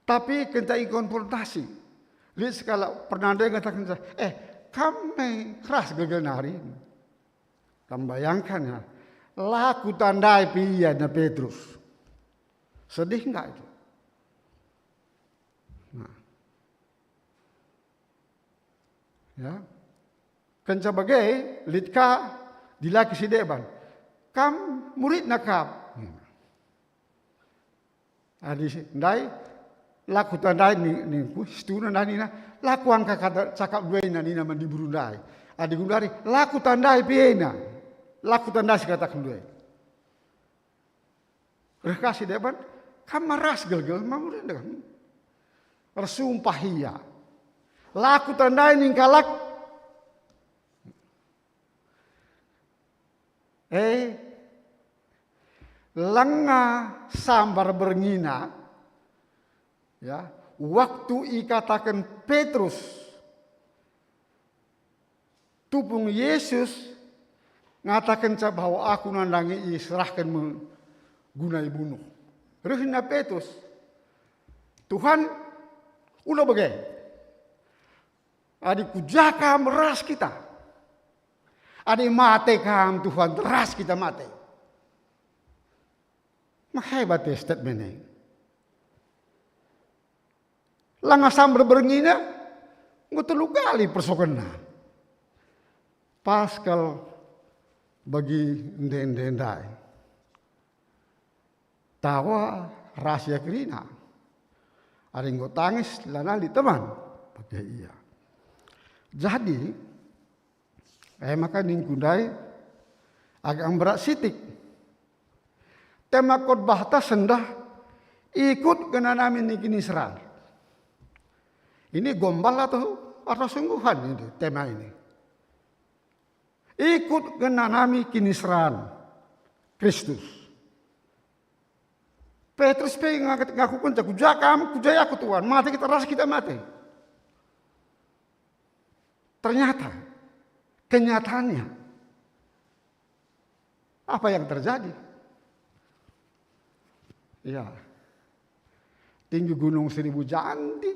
Tapi kenca ikonfrontasi, lit sekalak pernah ndai ngatakenca, "Eh, kam me ras gelgel nari?" Kam bayangkan ya, la kutandai pe ia na Petrus. Sedih enggak itu? Nah. Ya. Kenca bage, lit ka dilaki si deban, "Kam muridna kap?" Adi si ndai, la kutandai ni-, ningku, situhuna ndai nina, "La kuangka kata cakap duena," nina man diberu ndai. Adi gundari, "La kutandai pe ena, la kutandai si kataken due." Reh ka si deban, "Kam ma ras gelgel, ma muridna kam?" Ersumpah ia, "La kutandai ning kalak." Eh, langa sambar berngina, ya, waktu ikataken Petrus, tupung Yesus ngatakenca bahwa aku nandangi iserahken me guna ibunuh. Rehna Petrus, "Tuhan, ula bage. Adi ku ja kam ras kita. Adi mate kam, Tuhan, ras kita mate." Mehebat e statement e. Langa sambar berngina, enggo telu kali persokenna. Pas kal bagi ende-ende ndai. Tawa ras ia kerina. Adi enggo tangis, lanai lit teman bage ia. Jadi, e maka ningku ndai agak mberat sitik. Tema khotbahta sendah ikut ngenanami ning kiniseran. Ini gombal atau, atau sungguhan ini tema ini? Ikut ngenanami kiniseran Kristus. Petrus pe ngak-, ngakukenca, "Ku ja kam, ku ja aku, Tuhan. Mate kita, ras kita mate." Ternyata, Kenyataannya, apa yang terjadi? Ya, tinggi gunung seribu jandi,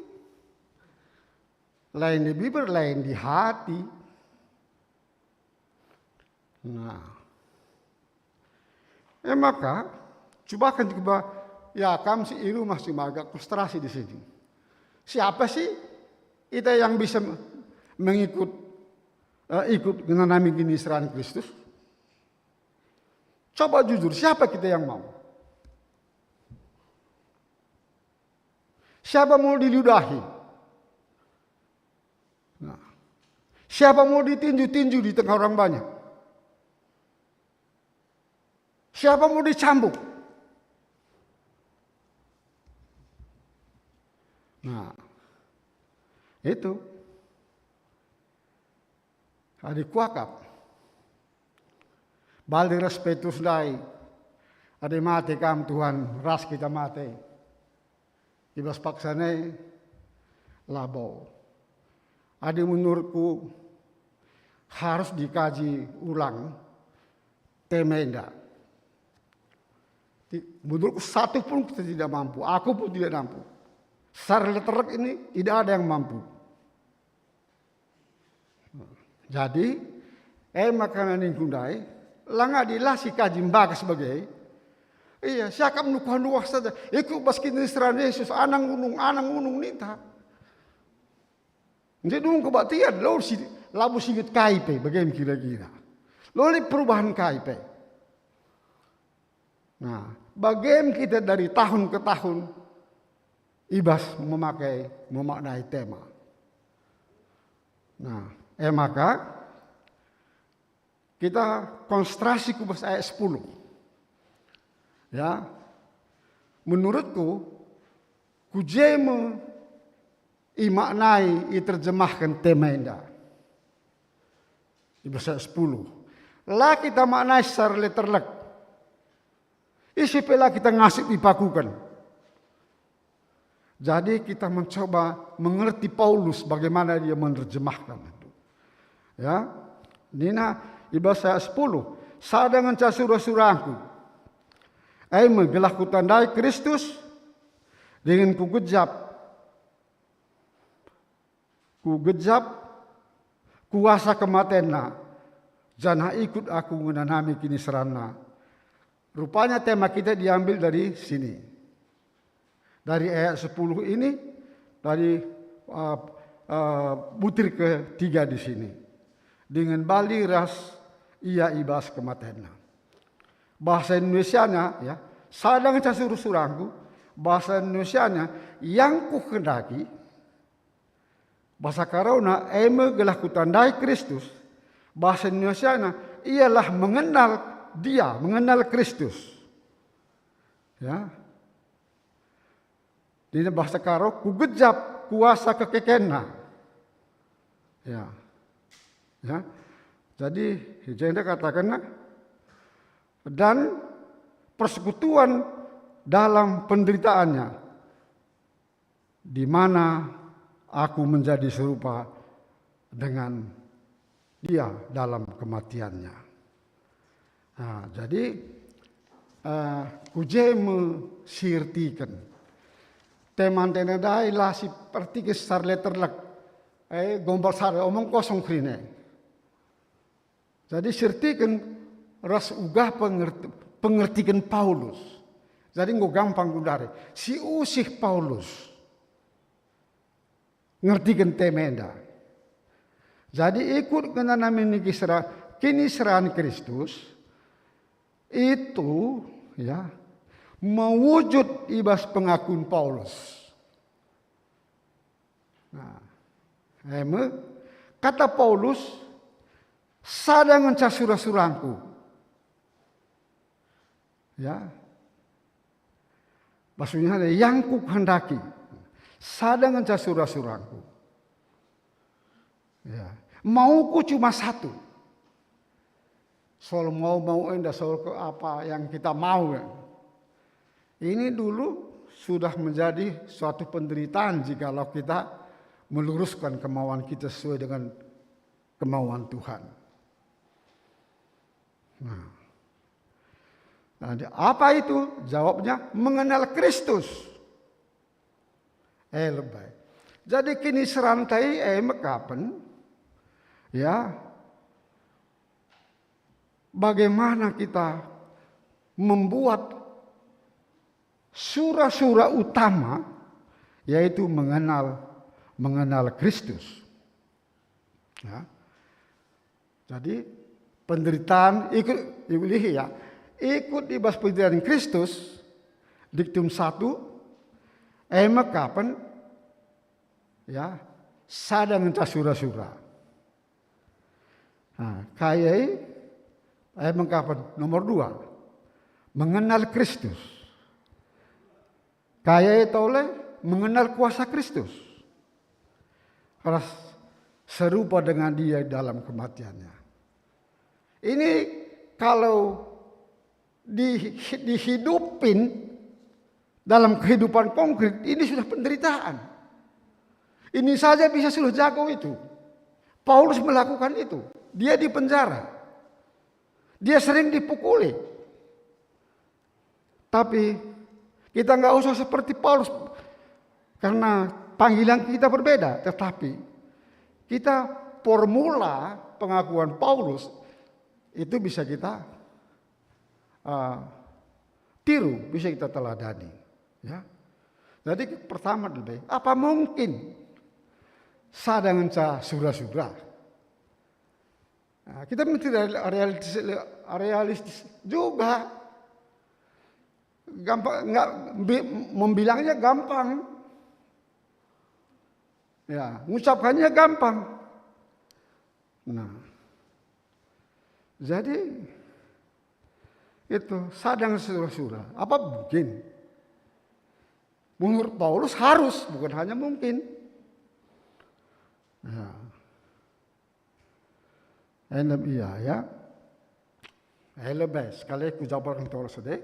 lain di bibir, lain di hati. Nah, e maka, cubakan coba, ya, kam si i rumah, si maga konsentrasi di sini. Siapa sih kita yang bisa mengikut, eh, ikut ngenanami kiniseran Kristus? Coba jujur, siapa kita yang mau? Siapa mau diludahi? Nah, siapa mau ditinju-tinju di tengah orang banyak? Siapa mau dicambuk? Nah, itu. Adi kuakap, bali ras Petrus ndai, adi mate kam, Tuhan, ras kita mate. I bas paksa nai, labo. Adi menurutku, harus dikaji ulang tema enda. Ti-, menurutku, satu pun kita tidak mampu, aku pun tidak mampu. Secara letterlek ini tidak ada yang mampu. Jadi, e maka ningku ndai, langa dilah sikaji mbages bage. Iya, siakap nukuh-nukuh saja. Ikut bas kiniseran Yesus, anang unung, anang unung ninta. Nje dung kebaktian, lo si, labo singet kai pe, bage kira-kira. Lo lit perubahan kai pe. Nah, bage kita dari tahun ke tahun i bas memakai, memaknai tema. Nah, e maka kita konsentrasi ku bas ayat sepuluh. Ya, menurutku, ku je me imaknai, iterjemahken tema enda. I bas ayat sepuluh. La kita maknai secara letterlek. Ise pe la kita ngasup ipakuken. Jadi kita mencoba mengerti Paulus bagaimana dia menerjemahkan itu. Ya. Nina i bas ayat sepuluh, "Sada ngenca sura-surangku. E me gelah kutandai Kristus dingen kugejap. Kugejap kuasa kematenNa, janah ikut aku ngenanami kiniseranNa." Rupanya tema kita diambil dari sini. Dari ayat sepuluh ini, dari, eh, eh, butir ketiga di sini. Dingen bali ras Ia i bas kematenNa. Bahasa Indonesianya, ya, sada ngenca sura-surangku, bahasa Indonesianya, yang kukehendaki, bahasa Karona, e me gelah kutandai Kristus, bahasa Indonesianya, ialah mengenal Dia, mengenal Kristus. Ya. Di bahasa Karo, kugejap kuasa kekekenNa. Ya. Ya. Jadi, i jenda katakenna, dan persekutuan dalam penderitaanNa, di mana aku menjadi serupa dengan Dia dalam kematianNa. Nah, jadi, eh, ku je me siertiken. Tema enda ndai la siertiken secara letterlek. Eh, gombal sada, omong kosong kerina. Jadi siertiken ras uga pengert-, pengertiken Paulus. Jadi enggo gampang gundari. Siusih Paulus ngertiken tema enda. Jadi ikut ngenanami kiniseran Kristus itu, ya, mewujud i bas pengakun Paulus. Nah, e me, kata Paulus, "Sada ngenca sura-surangku." Ya. Maksudnya, yang kukehendaki, sada ngenca sura-surangku. Ya. Mauku cuma satu. Soal mau-mau enda, soal ke apa yang kita mau, ya. Ini dulu sudah menjadi suatu penderitaan jikalau kita meluruskan kemauan kita sesuai dengan kemauan Tuhan. Nah. Nah, di-, apa itu? Jawabnya, mengenal Kristus. Eh, lebe. Jadi, kiniseran ndai, eh, mekapen, ya, bagaimana kita membuat sura-sura utama, yaitu mengenal, mengenal Kristus. Ya. Jadi, penderitaan, ikut, ikut, ya, ikut i bas penderitaan Kristus, diktum satu, e mekapen, ya, sada ngenca sura-sura. Nah, kai e, e mekapen nomor dua, mengenal Kristus. Kai e tole, mengenal kuasa Kristus. Ras serupa dengan Dia dalam kematiannya. Ini kalau di-, dihidupin dalam kehidupan konkret, ini sudah penderitaan. Ini saja bisa sudah jago itu. Paulus melakukan itu. Dia dipenjara. Dia sering dipukuli. Tapi kita nggak usah seperti Paulus, karena panggilan kita berbeda. Tetapi kita, formula pengakuan Paulus itu bisa kita, uh, tiru, bisa kita teladani. Ya. Jadi, pertama dulu, apa mungkin sada ngenca sura-sura? Nah, kita mesti real-, realistis, realistis juga. Gampang, nggak, bi-, membilangnya gampang. Ya, ngucapkannya gampang. Nah, jadi itu sada ngenca sura-sura. Apa mungkin? Menurut Paulus harus, bukan hanya mungkin. Nah. Enem ia, ya. Eh, lebe, sekali ku jabarken terus deh.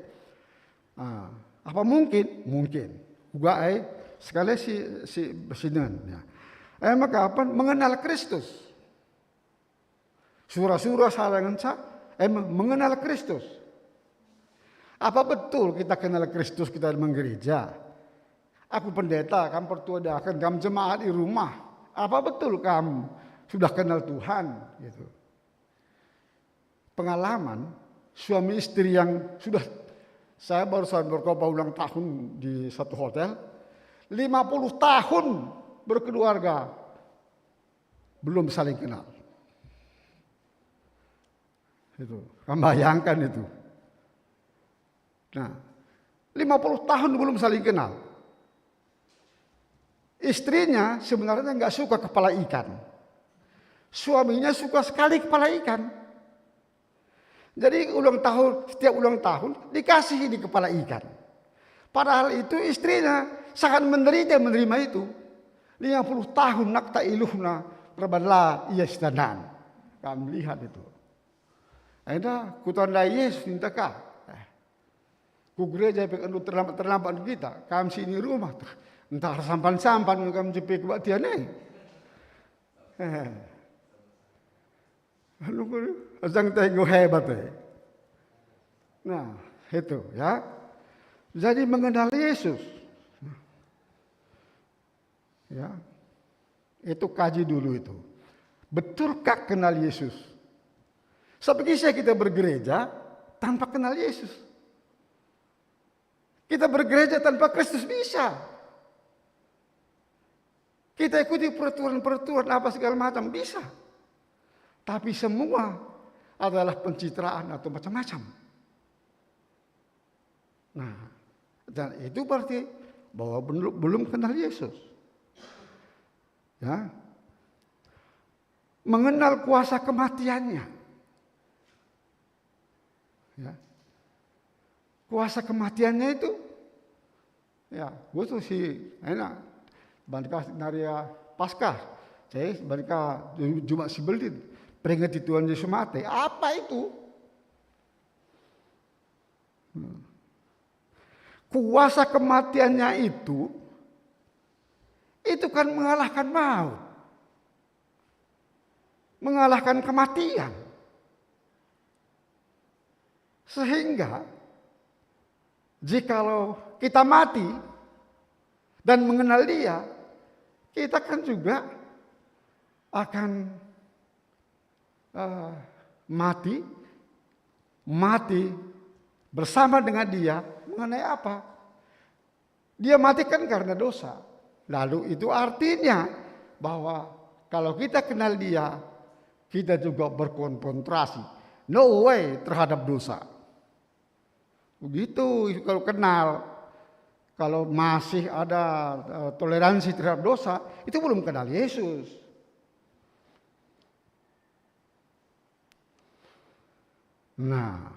Ah, apa mungkin? Mungkin. Uga, eh, sekali si, si, sinen, ya. Eh, maka apa? Mengenal Kristus. Sura-sura sada ngenca, eh, mengenal Kristus. Apa betul kita kenal Kristus, kita menggereja? Aku pendeta, kam pertua diaken, kam jemaat i rumah. Apa betul kam sudah kenal Tuhan? Gitu. Pengalaman suami istri yang sudah, saya barusan berkhotbah ulang tahun di satu hotel, lima puluh tahun berkeluarga, belum saling kenal. Itu, kamu bayangkan itu. Nah, lima puluh tahun belum saling kenal. Istrinya sebenarnya nggak suka kepala ikan. Suaminya suka sekali kepala ikan. Jadi ulang tahun, setiap ulang tahun dikasih ini kepala ikan. Padahal itu istrinya sangat menderita menerima itu. Lima puluh tahun nak tak iluhna, perbanlah ia sitanan. Kamu lihat itu. Enda kutandai Yesus ninta ka. Eh, ku gereja pe kenndu terlambat-terlambat kita. Kam si ini rumah, ntah ersampan-sampan kam jepe kebaktian e. Eh. Anu ku, ajang teh enggo hebat e. Nah, itu ya. Jadi mengenal Yesus. Ya. Itu kaji dulu itu. Betulkah kenal Yesus? Sebab bisa kita bergereja tanpa kenal Yesus. Kita bergereja tanpa Kristus bisa. Kita ikuti peraturan-peraturan apa segala macam bisa. Tapi semua adalah pencitraan atau macam-macam. Nah, dan itu berarti bahwa belum, belum kenal Yesus. Ya. Mengenal kuasa kematiannya. Ya. Kuasa kematiannya itu, ya, khusus si enak. Bantika naria Paskah, saya bantika Ju-, Jumat si Belit, peringati Tuhan Yesus mate. Apa itu? Hmm. Kuasa kematiannya itu, itu kan mengalahkan maut. Mengalahkan kematian. Sehingga jikalau kita mati dan mengenal Dia, kita kan juga akan, eh, mati, mati bersama dengan Dia. Mengenai apa? Dia mati kan karena dosa. Lalu itu artinya bahwa kalau kita kenal Dia, kita juga berkonfrontasi. No way terhadap dosa. Begitu kalau kenal. Kalau masih ada, eh, toleransi terhadap dosa, itu belum kenal Yesus. Nah,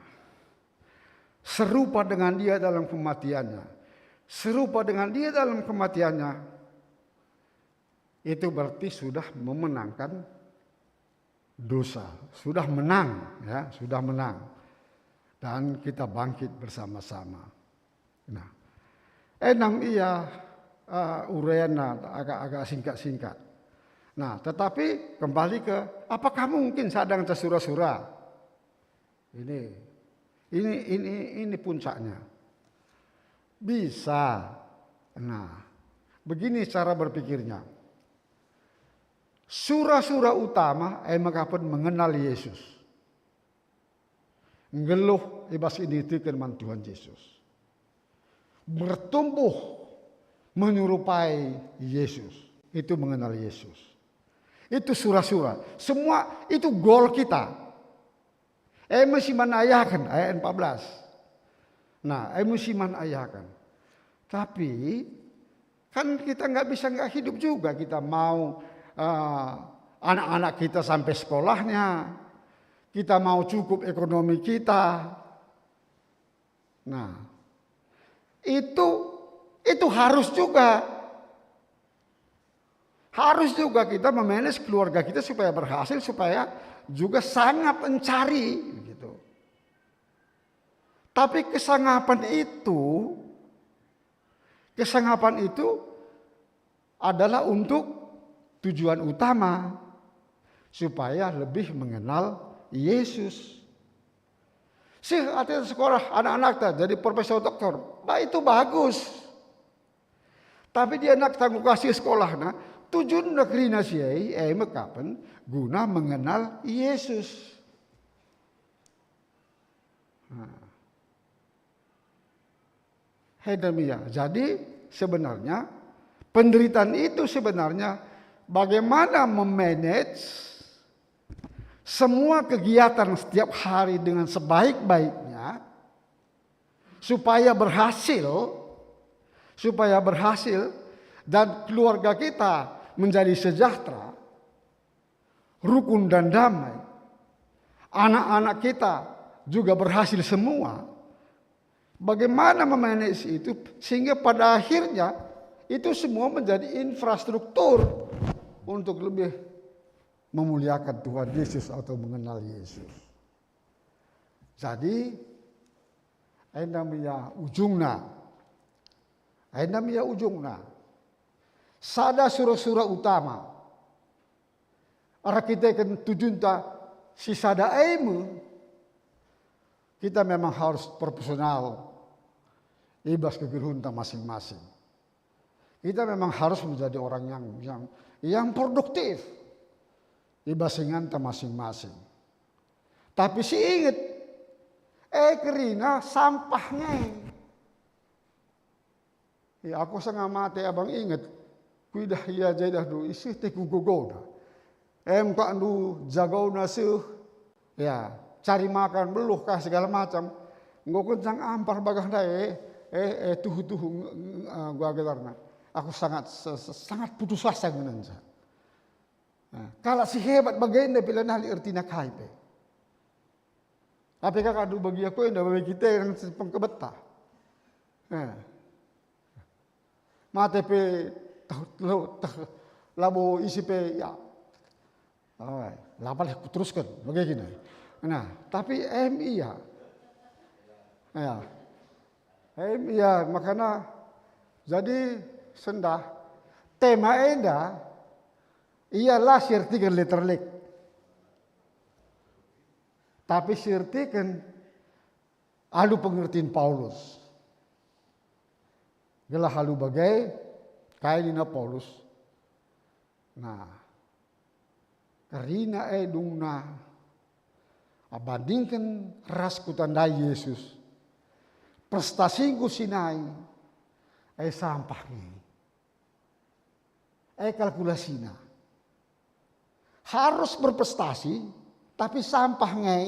serupa dengan Dia dalam kematiannya. Serupa dengan Dia dalam kematiannya, itu berarti sudah memenangkan dosa. Sudah menang, ya, sudah menang. Dan kita bangkit bersama-sama. Nah, enam ia, eh, uraianna agak-agak singkat-singkat. Nah, tetapi kembali ke, apakah mungkin sada ngenca sura-sura? Ini, ini, ini, ini puncaknya. Bisa. Nah, begini cara berpikirnya. Sura-sura utama e maka pen mengenal Yesus. Nggeluh i bas kiniteken man Tuhan Yesus. Bertumbuh menyerupai Yesus. Itu mengenal Yesus. Itu sura-sura. Semua itu goal kita. E me si man ayaken, ayat empat belas. Nah, e me si man ayaken. Tapi kan kita nggak bisa nggak hidup juga. Kita mau, eh, anak-anak kita sampai sekolahnya, kita mau cukup ekonomi kita. Nah, itu, itu harus juga. Harus juga kita memanage keluarga kita supaya berhasil, supaya juga sangap mencari, gitu. Tapi kesangapan itu, kesangapan itu adalah untuk tujuan utama, supaya lebih mengenal Yesus. Sih, ate sekolah anak-anakta jadi profesor, doktor, bah, itu bagus. Tapi dia nak tanggung kasih sekolahna, tujuanna kerina si e, e me kapen guna mengenal Yesus. Nah. Hei, demikian. Jadi, sebenarnya penderitaan itu sebenarnya bagaimana memanage semua kegiatan setiap hari dengan sebaik-baiknya, supaya berhasil, supaya berhasil, dan keluarga kita menjadi sejahtera, rukun dan damai. Anak-anak kita juga berhasil semua. Bagaimana memanage itu sehingga pada akhirnya itu semua menjadi infrastruktur untuk lebih memuliakan Tuhan Yesus atau mengenal Yesus. Jadi, enda me ia ujungna. Enda me ia ujungna. Sada sura-sura utama. Erkiteken tujunta si sada e me, kita memang harus proporsional i bas kegeluhenta masing-masing. Kita memang harus menjadi orang yang, yang, yang produktif i bas inganta masing-masing. Tapi si inget, e kerina sampah nge. Ya, aku sanga mate abang inget. Kuidah ia jaidah du isih te ku gogona. Em kak ndu jagona seh. Ya, cari makan beluh kah segala macam. Enggo kencang ampar bagah ndai, eh, eh, eh, tuhu-tuhu, eh, gua gelarna. Aku sangat, se-, se-, sangat putus asa ngenca. Nah, kalak si hebat bagenda pila nali ertina kai pe. Tapi kak ndu bagi aku enda bagi kita yang pengkebeta. Nah. Mate pe tah, tah, labo isi pe, ya. Ai, la pala kuterusken, bage gini. Nah, tapi em ia. Ya. Em ia, makana jadi sendah tema enda ialah sirtiken literally. Tapi sirtiken Alu pengertin Paulus. Gelah alu bage, kai nina Paulus? Nah, kerina e dungna, abandingken ras kutandai Yesus, prestasingku si nai, e sampah nge. E kalkulasina. Harus berprestasi, tapi sampah nge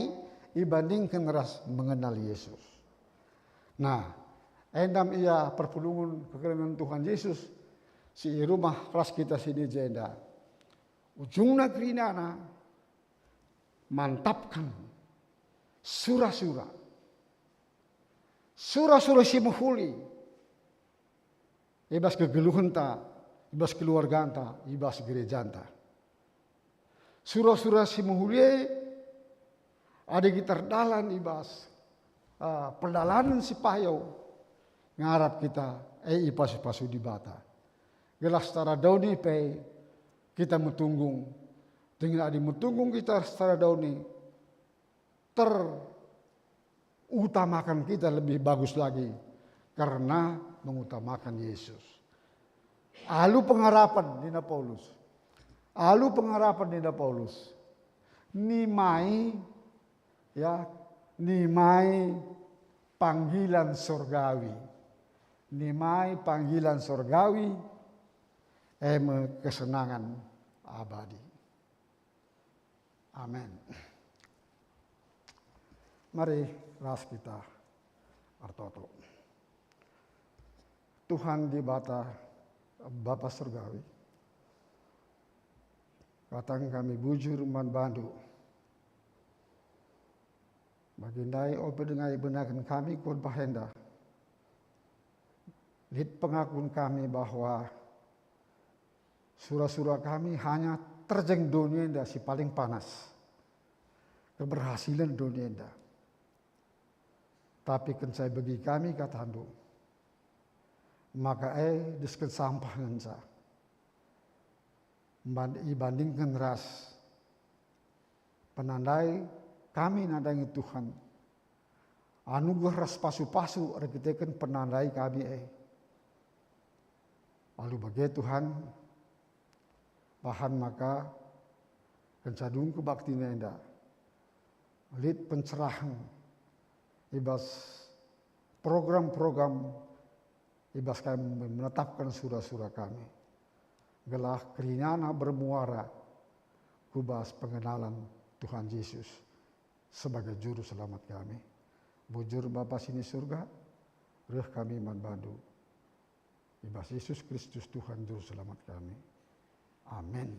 ibandingken ras mengenal Yesus. Nah, endam ia perpulungen kekelengen Tuhan Yesus si i rumah ras kita si i jenda. Ujungna kerinana mantapken sura-sura. Sura-sura si mehuli i bas kegeluhenta, i bas keluarganta, i bas gerejanta. Sura-sura si mehuli e, adi kita erdalan i bas, ah, perdalanen si payo, ngarap kita, eh, ipasu-pasu Dibata. Gelah secara doni pe kita metunggung. Dengan adi metunggung kita secara doni, terutamakan kita lebih bagus lagi karena mengutamakan Yesus. Alu pengharapan nina Paulus. Alu pengharapan nina Paulus. Nimai, ya, nimai panggilan sorgawi. Nimai panggilan sorgawi, e me kesenangan abadi. Amin. Mari ras kita ertoto. Tuhan Dibata, Bapa Surgawi, kataken kami bujur man bandu. Bagi ndai ope denga ibenaken kami kuat bahenda. Lit pengakun kami bahwa sura-sura kami hanya terjeng doni enda si paling panas. Keberhasilan doni enda. Tapi kenca ibegi kami katandu, maka e desken sampah ngenca. Mban-, ibandingken ras penandai kami nandangi Tuhan, anugerah ras pasu-pasu erkiteken penandai kami e. Alu bage Tuhan, bahan maka kenca dung kebaktina enda, lit pencerahen i bas program-program i bas kami menetapken sura-sura kami, gelah kerinana bermuara ku bas pengenalan Tuhan Yesus sebagai Juru Selamat kami. Bujur Bapa si i Surga, reh kami man bandu. I bas Yesus Kristus Tuhan Juru Selamat kami. Amin.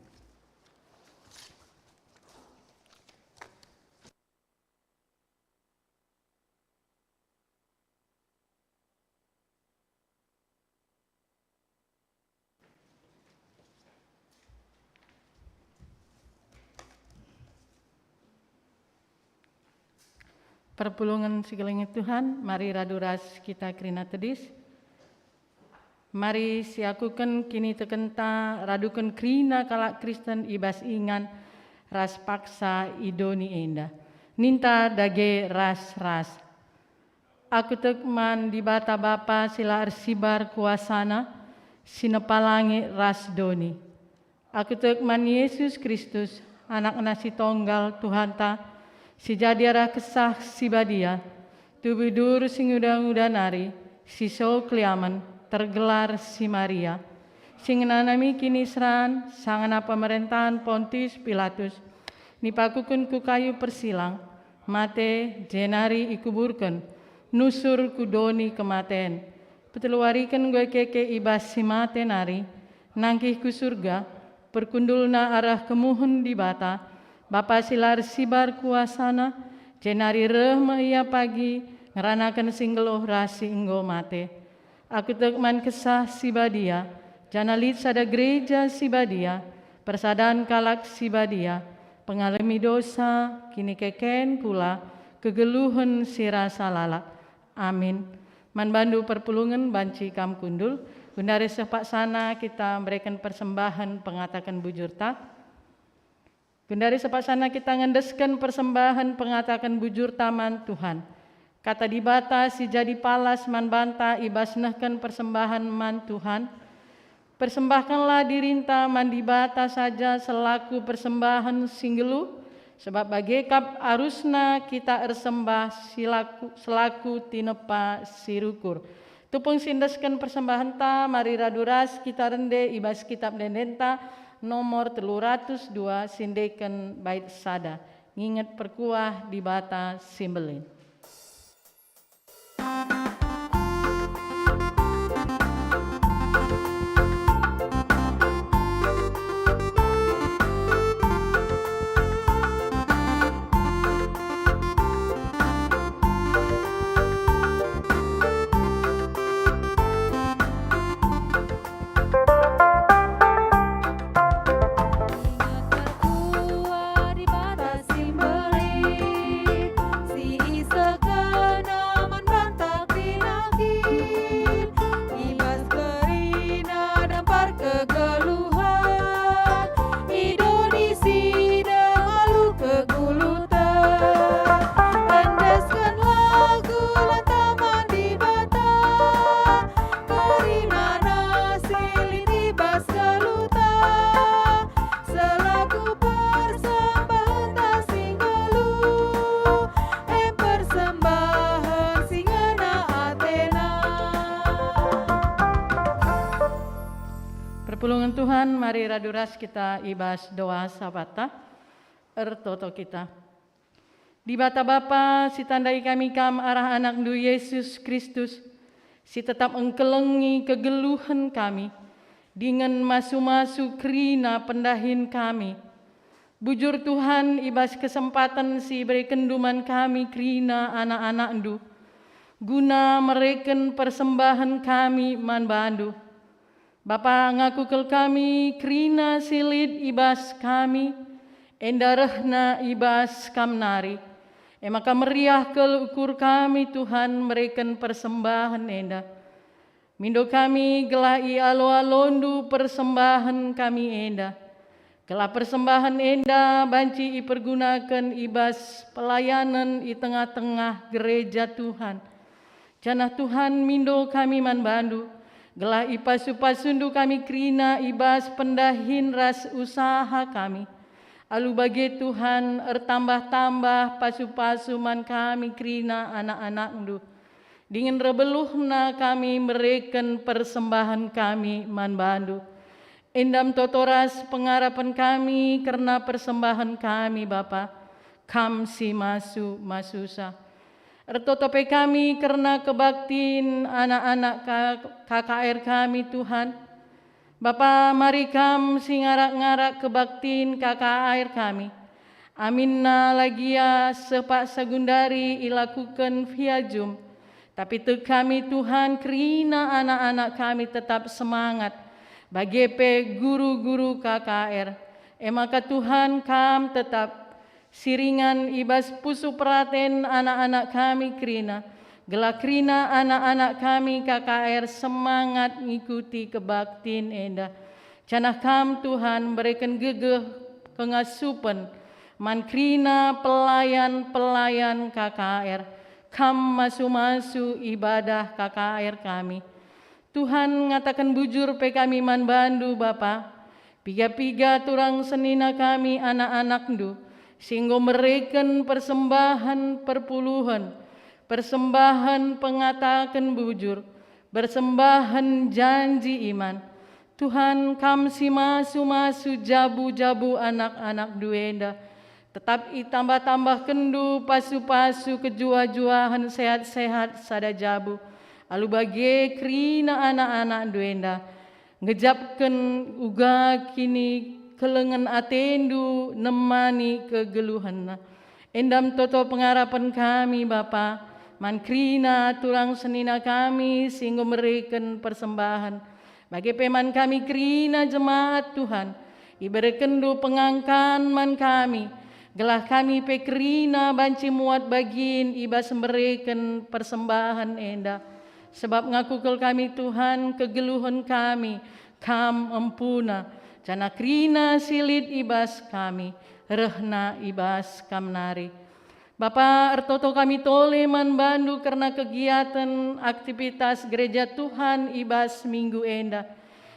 Perpulungen si kelengi Tuhan, mari radu ras kita kerina tedis. Mari siakuken kinitekenta raduken kerina kalak Kristen i bas ingan ras paksa i doni enda. Ninta dage ras-ras. Aku tek man Dibata Bapa si la ersibar kuasaNa, si nepa langit ras doni. Aku tek man Yesus Kristus, AnakNa si Tonggal, Tuhanta, si jadi arah Kesah Si Badia, tubuh diberu si nguda-nguda nari, si so keliamen, tergelar si Maria, si ngenanami kiniseran sangana pemerentahen Pontius Pilatus, nipakuken ku kayu persilang, mate, jenari ikuburken, nusur ku doni kematen. Peteluariken enggo ikeke i bas si mate nari, nangkih ku Surga, perkundulna arah kemuhen Dibata, Bapa si la ersibar kuasaNa, jenari reh me Ia pagi ngeranaken si nggeluh ras si enggo mate. Aku tek man Kesah Si Badia, janah lit sada Gereja Si Badia, persadan kalak si badia, pengalemi dosa, kinikeken kula, kegeluhen si rasa lalap. Amin. Man bandu perpulungen banci kam kundul, gundari seh paksana kita mereken persembahen pengataken bujurta. Gundari seh paksana kita ngendesken persembahen pengataken bujurta man Tuhan. Kata Dibata si jadi palas man banta i bas nehken persembahen man Tuhan, "Persembahkenlah dirinta man Dibata saja selaku persembahen si nggeluh, sebab bage kap arusna kita ersembah silaku, selaku tinepa si rukur." Tupung si endesken persembahenta, mari radu ras kita rende i bas Kitab Ende-Endenta nomor telu ratus dua, si endeken bait sada. Nginget perkuah Dibata si Mbelin. Inget perkuah Dibata si Mbelin, si isehkenNa man banta kerina kin. I bas kerina dampar kegeluhen, i doni si dem alu keguluten. Endeskenlah gelanta man Dibata, kerinana si lit i bas geluhta, selaku persembahenta si nggeluh, em persembahen si ngena ateNa. Perpulungen Tuhan, mari radu ras kita i bas doa Sabata. Ertoto kita. Dibata Bapa, sitandai kami Kam arah AnakNdu Yesus Kristus, si tetap engkelengi kegeluhen kami, dingen masu-masu kerina pendahin kami. Bujur Tuhan, i bas kesempaten si iberekenNdu man kami kerina anak-anakNdu, guna mereken persembahen kami man baNdu. Bapa, ngaku kal kami kerina si lit i bas kami, enda rehna i bas Kam nari. E maka meriah kal ukur kami, Tuhan, mereken persembahen enda. Mindo kami gelah ialo-alondu persembahen kami enda. Gelah persembahen enda banci ipergunaken i bas pelayanen i tengah-tengah gereja Tuhan. Janah Tuhan, mindo kami man baNdu, gelah ipasu-pasundu kami kerina i bas pendahin ras usaha kami. Alu bage Tuhan, ertambah-tambah pasu-pasu man kami kerina anak-anakNdu. Dingen rebeluhna kami mereken persembahen kami man baNdu. Enda me toto ras pengarapen kami kerna persembahen kami, Bapa, Kam si masu-masusa. Ertoto pe kami kerna kebaktin anak-anak K-, K K R kami, Tuhan. Bapa, mari Kam si ngarak-ngarak kebaktin K K R kami. Aminna la gia seh paksa gundari ilakuken via Zoom, tapi tek kami, Tuhan, kerina anak-anak kami tetap semangat, bage pe guru-guru K K R. E maka, Tuhan, Kam tetap si ringan i bas pusuh peraten anak-anak kami kerina, gelah kerina anak-anak kami K K R semangat ngikuti kebaktin enda. Janah Kam, Tuhan, mereken gegeh kengasupen man kerina pelayan-pelayan K K R. Kam masu-masu ibadah K K R kami. Tuhan, ngataken bujur pe kami man baNdu, Bapa. Piga-piga turang senina kami anak-anakNdu, si enggo mereken persembahen perpuluhen, persembahen pengataken bujur, persembahen janji iman. Tuhan, Kam si masu-masu jabu-jabu anak-anakNdu enda. Tetap itambah-tambahkenNdu pasu-pasu kejuah-juahen sehat-sehat sada jabu, alu bage kerina anak-anakNdu enda. Ngejapken uga kinikelengen ateNdu nemani kegeluhenna. Enda me toto pengarapen kami, Bapa, man kerina turang senina kami si enggo mereken persembahen. Bage pe man kami kerina jemaat Tuhan, iberekenNdu pengangkan man kami, gelah kami pe kerina banci muat bagin i bas mereken persembahen enda. Sebab ngaku kal kami, Tuhan, kegeluhen kami, Kam empuna, janah kerina si lit i bas kami, rehna i bas Kam nari. Bapa, ertoto kami tole man bandu kerna kegiaten aktivitas Gereja Tuhan i bas minggu enda.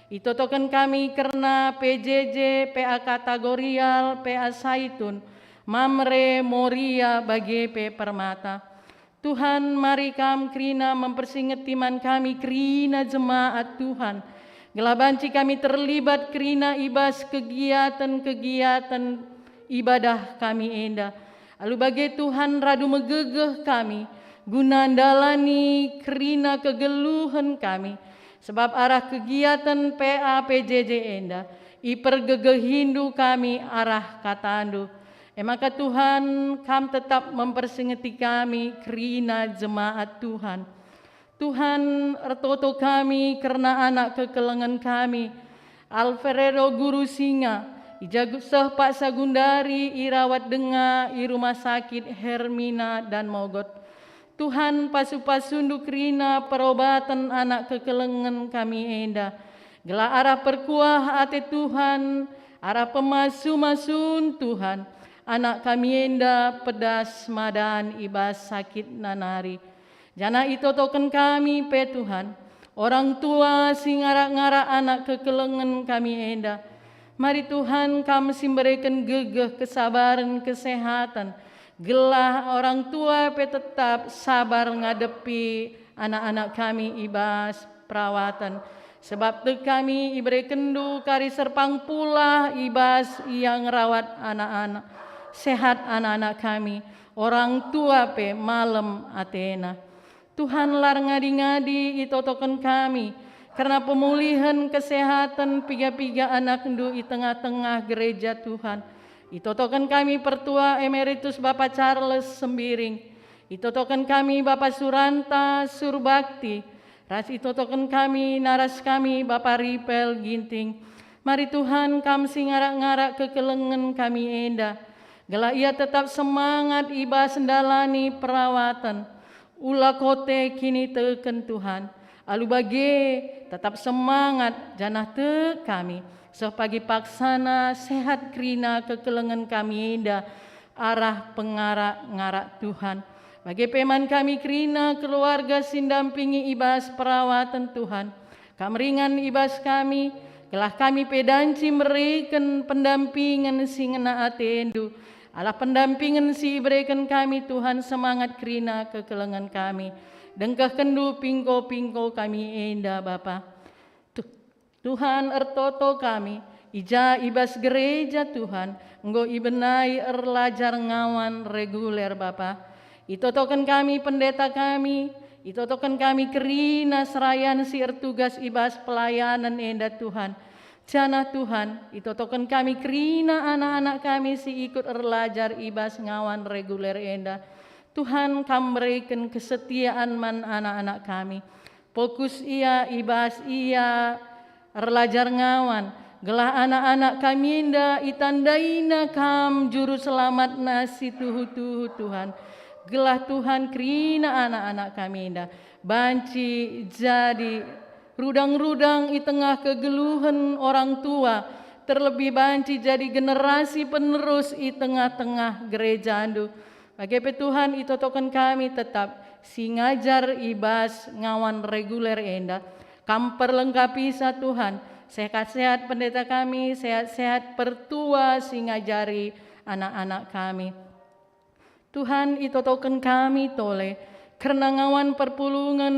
Itotoken kami kerna P J J, P A Katagorial, P A Saitun, Mamre, Moria, bage pe Permata. Tuhan, mari Kam kerina mempersingeti man kami kerina jemaat Tuhan, gelah banci kami terlibat kerina i bas kegiaten-kegiaten ibadah kami enda. Alu bage Tuhan, radu megegeh kami guna ndalani kerina kegeluhen kami, sebab arah kegiaten P A P J J enda ipergegehindu kami arah kataNdu. E maka Tuhan, Kam tetap mempersingeti kami kerina jemaat Tuhan. Tuhan, ertoto kami kerna anak kekelengen kami, Alfredo Guru Singa, i ja seh paksa gundari irawat denga i Rumah Sakit Hermina dan Mogot. Tuhan, pasu-pasuNdu kerina perobaten anak kekelengen kami enda, gelah arah perkuah ate Tuhan, arah pemasu-masun Tuhan, anak kami enda pedas madan i bas sakitna nari. Janah itotoken kami pe Tuhan, orang tua si ngarak-ngarak anak kekelengen kami enda. Mari Tuhan, Kam si mbereken gegeh, kesabaren, kesehatan, gelah orang tua pe tetap sabar ngadepi anak-anak kami i bas perawaten. Sebab tek kami iberekenNdu kari serpang pulah i bas ia ngerawat anak-anak. Sehat anak-anak kami, orang tua pe malem atena. Tuhan, la erngadi-ngadi itotoken kami kerna pemulihen kesehatan piga-piga anakNdu i tengah-tengah gereja Tuhan. Itotoken kami Pertua Emeritus Bapa Charles Sembiring. Itotoken kami Bapa Suranta Surbakti, ras itotoken kami naras kami Bapa Ripel Ginting. Mari Tuhan, Kam si ngarak-ngarak kekelengen kami enda, gelah ia tetap semangat i bas ndalani perawaten. Ula kote kiniteken Tuhan, alu bage tetap semangat janah tek kami, seh pagi paksana sehat kerina kekelengen kami enda arah pengarak-ngarak Tuhan. Bage pe man kami kerina keluarga si ndampingi i bas perawaten Tuhan. Kam ringan i bas kami, gelah kami pe banci mereken pendampingen si ngena ateNdu. Alah pendampingen si ibereken kami, Tuhan, semangat kerina kekelengen kami. DengkehkenNdu pingko-pingko kami enda, Bapa. Tu-, Tuhan, ertoto kami, i ja i bas gereja Tuhan enggo ibenai erlajar ngawan reguler, Bapa. Itotoken kami pendeta kami, itotoken kami kerina serayan si ertugas i bas pelayanen enda, Tuhan. Janah Tuhan, itotoken kami kerina anak-anak kami si ikut erlajar i bas ngawan reguler enda. Tuhan, Kam mereken kesetiaan man anak-anak kami. Fokus ia i bas ia erlajar ngawan, gelah anak-anak kami enda itandaina Kam Juru Selamatna si tuhu-tuhu, Tuhan. Gelah Tuhan kerina anak-anak kami enda banci jadi rudang-rudang i tengah kegeluhen orang tua, terlebih banci jadi generasi penerus i tengah-tengah gerejaNdu. Bage pe Tuhan, itotoken kami tetap si ngajar i bas ngawan reguler enda. Kam perlengkapisa Tuhan, sehat-sehat pendeta kami, sehat-sehat pertua si ngajari anak-anak kami. Tuhan, itotoken kami tole kerna ngawan perpulungen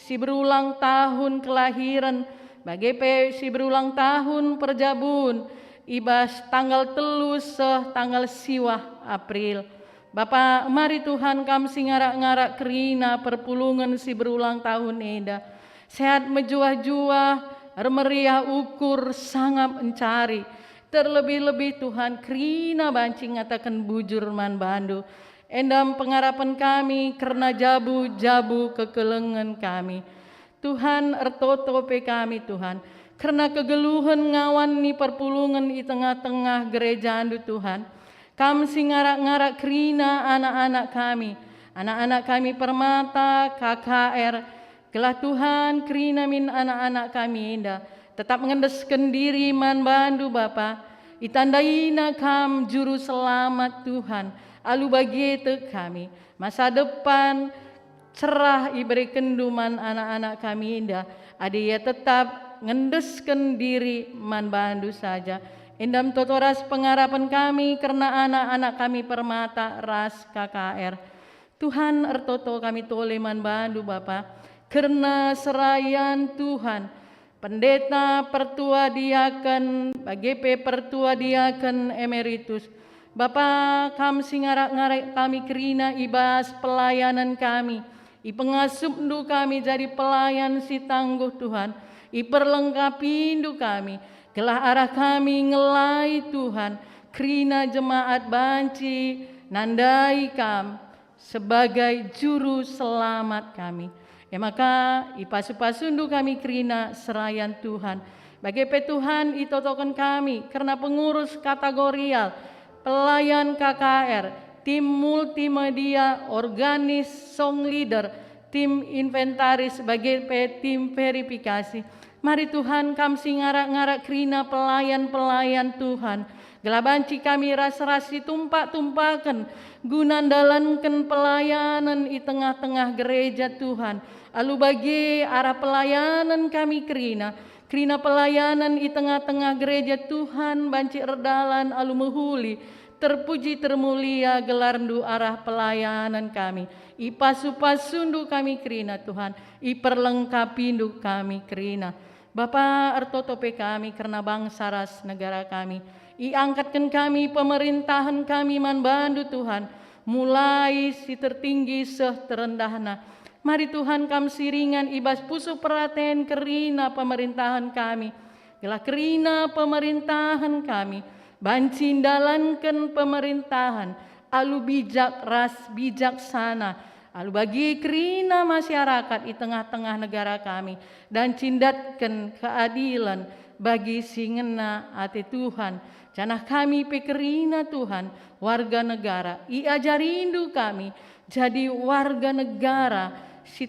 si berulang tahun kelahiren, bage pe si berulang tahun perjabun i bas tanggal telu seh tanggal siwah April. Bapa, mari Tuhan, Kam si ngarak-ngarak kerina perpulungen si berulang tahun enda. Sehat mejuah-juah, ermeriah ukur, sangap encari. Terlebih-lebih Tuhan, kerina banci ngataken bujur man bandu. Enda me pengarapen kami kerna jabu-jabu kekelengen kami. Tuhan, ertoto pe kami, Tuhan, kerna kegeluhen ngawan ni perpulungen i tengah-tengah gerejaNdu, Tuhan. Kam si ngarak-ngarak kerina anak-anak kami, anak-anak kami Permata, K K R, gelah Tuhan kerina min anak-anak kami enda tetap ngendesken diri man bandu, Bapa. Itandaina Kam Juru Selamat, Tuhan. Alu bage tek kami, masa depan cerah iberekenNdu man anak-anak kami enda, adi ia tetap ngendesken diri man baNdu saja. Enda me toto ras pengarapen kami kerna anak-anak kami Permata ras K K R. Tuhan, ertoto kami tole man baNdu, Bapa, kerna serayan Tuhan, pendeta, pertua diaken, bage pe pertua diaken emeritus. Bapa, Kam si ngarak-ngarak kami kerina i bas pelayanen kami. IpengasupNdu kami jadi pelayan si tangguh, Tuhan. IperlengkapiNdu kami, gelah arah kami ngelai, Tuhan, kerina jemaat banci nandai Kam sebagai Juru Selamat kami. E maka ipasu-pasuNdu kami kerina serayan Tuhan. Bage pe Tuhan, itotoken kami kerna pengurus kategorial, pelayan K K R, tim multimedia, organis, song leader, tim inventaris, bage pe tim verifikasi. Mari Tuhan, Kam si ngarak-ngarak kerina pelayan-pelayan Tuhan, gelah banci kami ras-ras situmpak-tumpaken guna ndalanken pelayanen i tengah-tengah gereja Tuhan. Alu bage arah pelayanen kami kerina, kerina pelayanen i tengah-tengah gereja Tuhan banci erdalan alu mehuli. Terpuji termulia gelarNdu arah pelayanen kami. Ipasu-pasuNdu kami kerina, Tuhan. IperlengkapiNdu kami kerina. Bapa, ertoto pe kami kerna bangsa ras negara kami. Iangkatken kami pemerintahen kami man baNdu, Tuhan, mulai si tertinggi seh terendahna. Mari Tuhan, Kam si ringan i bas pusuh peraten kerina pemerintahen kami, gelah kerina pemerintahen kami banci ndalanken pemerintahen alu bijak ras bijaksana, alu bage kerina masyarakat i tengah-tengah negara kami, banci ndatken keadilen bagi si ngena ate Tuhan. Janah kami pe kerina, Tuhan, warga negara, iajariNdu kami jadi warga negara si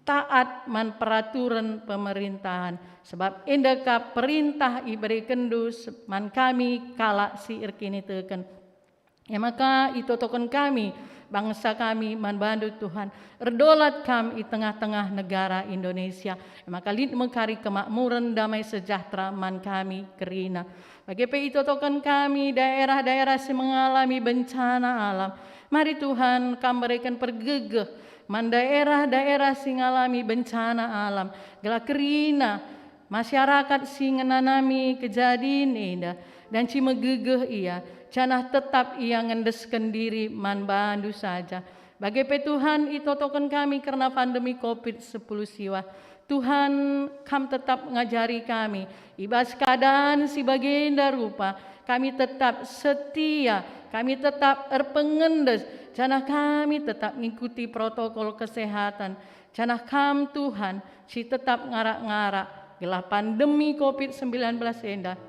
taat man peraturen pemerintahen, sebab enda kap perintah iberekenNdu se-, man kami kalak si erkiniteken. E maka itotoken kami bangsa kami man baNdu, Tuhan. Erdolat Kam i tengah-tengah negara Indonesia. E maka lit me kari kemakmuren, damai sejahtera man kami kerina. Bage pe itotoken kami daerah-daerah si mengalami bencana alam. Mari Tuhan, Kam bereken pergegeh man daerah-daerah si ngalami bencana alam, gelah kerina masyarakat si ngenanami kejadin enda banci megegeh ia, janah tetap ia ngendesken diri man baNdu saja. Bage pe Tuhan, itotoken kami kerna pandemi covid sepuluh siwah. Tuhan, Kam tetap ngajari kami i bas keadaan si bagenda rupa. Kami tetap setia, kami tetap erpengendes, janah kami tetap ngikuti protokol kesehatan. Janah Kam, Tuhan, si tetap ngarak-ngarak gelah pandemi covid sembilan belas enda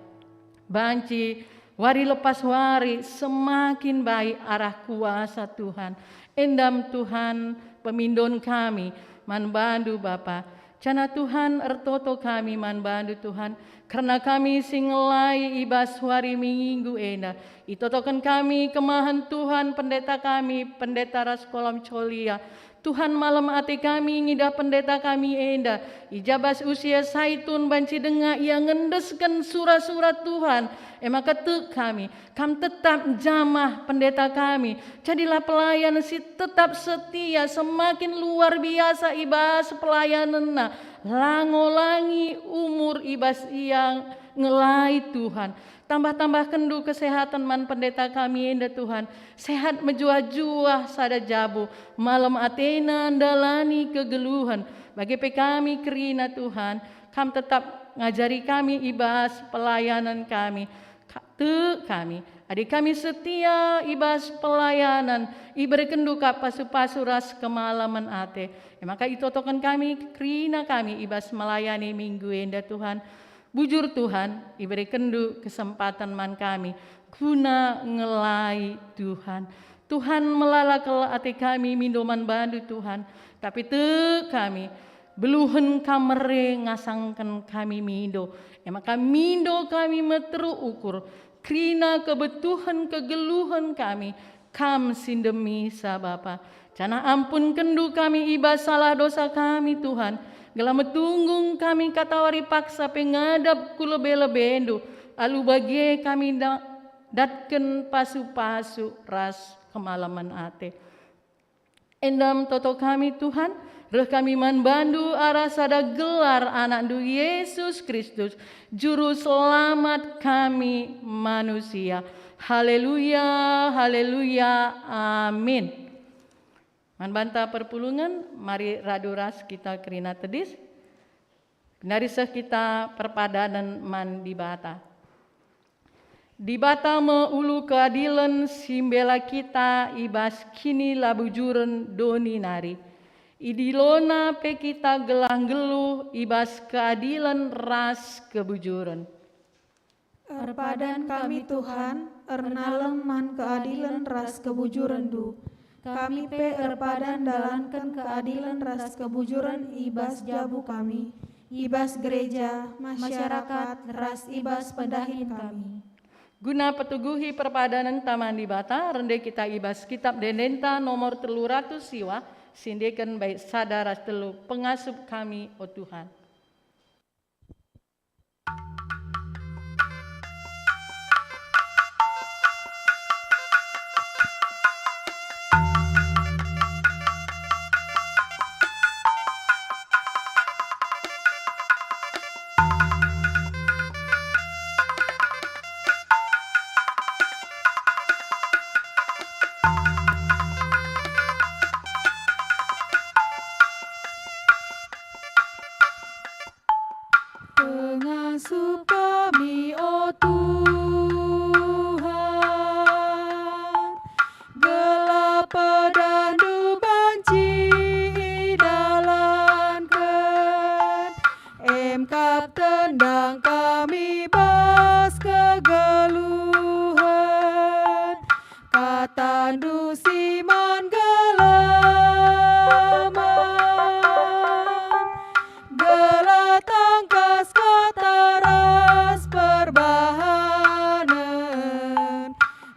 banci wari lepas wari semakin baik arah kuasa Tuhan. Enda me Tuhan, pemindon kami man baNdu, Bapa. Janah Tuhan, ertoto kami man baNdu, Tuhan, kerna kami si ngelai i bas wari Minggu enda. Itotoken kami kemahen Tuhan, pendeta kami, pendeta ras kolom colia. Tuhan, malem ate kami ngidah pendeta kami enda. I ja bas usia Saitun banci denga ia ngendesken sura-sura Tuhan. E maka tek kami, Kam tetap njamah pendeta kami. Jadilah pelayan si tetap setia, semakin luar biasa i bas pelayanenna. La ngolangi umur i bas ia ngelai, Tuhan. Tambah-tambahkenNdu kesehatan man pendeta kami enda, Tuhan. Sehat mejuah-juah sada jabu, malem atena ndalani kegeluhen. Bage pe kami kerina, Tuhan, Kam tetap ngajari kami i bas pelayanen kami. Ka-, tek kami, adi kami setia i bas pelayanen, iberekenNdu kap pasu-pasu ras kemalemen ate. E maka itotoken kami kerina kami i bas melayani minggu enda, Tuhan. Bujur, Tuhan, iberekenNdu kesempaten man kami guna ngelai, Tuhan. Tuhan, melala kal ate kami mindo man baNdu, Tuhan, tapi tek kami, Beluhen Kam mere ngasangken kami mindo, e maka mindo kami meteruk ukur, kerina kebetuhen kegeluhen kami, Kam si ndemisa Bapa. Janah ampunkenndu kami i bas salah dosa kami, Tuhan, gelah metunggung kami katawari paksa pe ngadap ku lebe-lebendu, alu bage kami da-, datken pasu-pasu ras kemalemen ate. Enda me toto kami, Tuhan, reh kami man bandu arah sada gelar AnakNdu Yesus Kristus, Juru Selamat kami manusia. Haleluya, haleluya, amin. Man banta perpulungen, mari radu ras kita kerina tedis. Nari seh kita perpadanen man Dibata. Dibata me ulu keadilen si mbela kita i bas kinirabujuren doni nari. Idilona pe kita gelah nggeluh i bas keadilen ras kebujuren. Erpadan kami, Tuhan, ernalem man keadilen ras kebujurenNdu. Kami pe erpadan ndalanken keadilen ras kebujuren i bas jabu kami, i bas gereja, masyarakat, ras i bas pendahin kami. Guna petuguhi perpadanenta man Dibata, rende kita i bas Kitab Ende-endenta nomor telu ratus siwa, si ndeken bait sada ras telu, Pengasup kami, o Tuhan. Pengasup kami, o Tuhan, gelah pedanNdu banci idalanken, emkap tendang kami bas kegeluhen. KataNdu si man geleman, gelah tangkas kata ras perbahanen,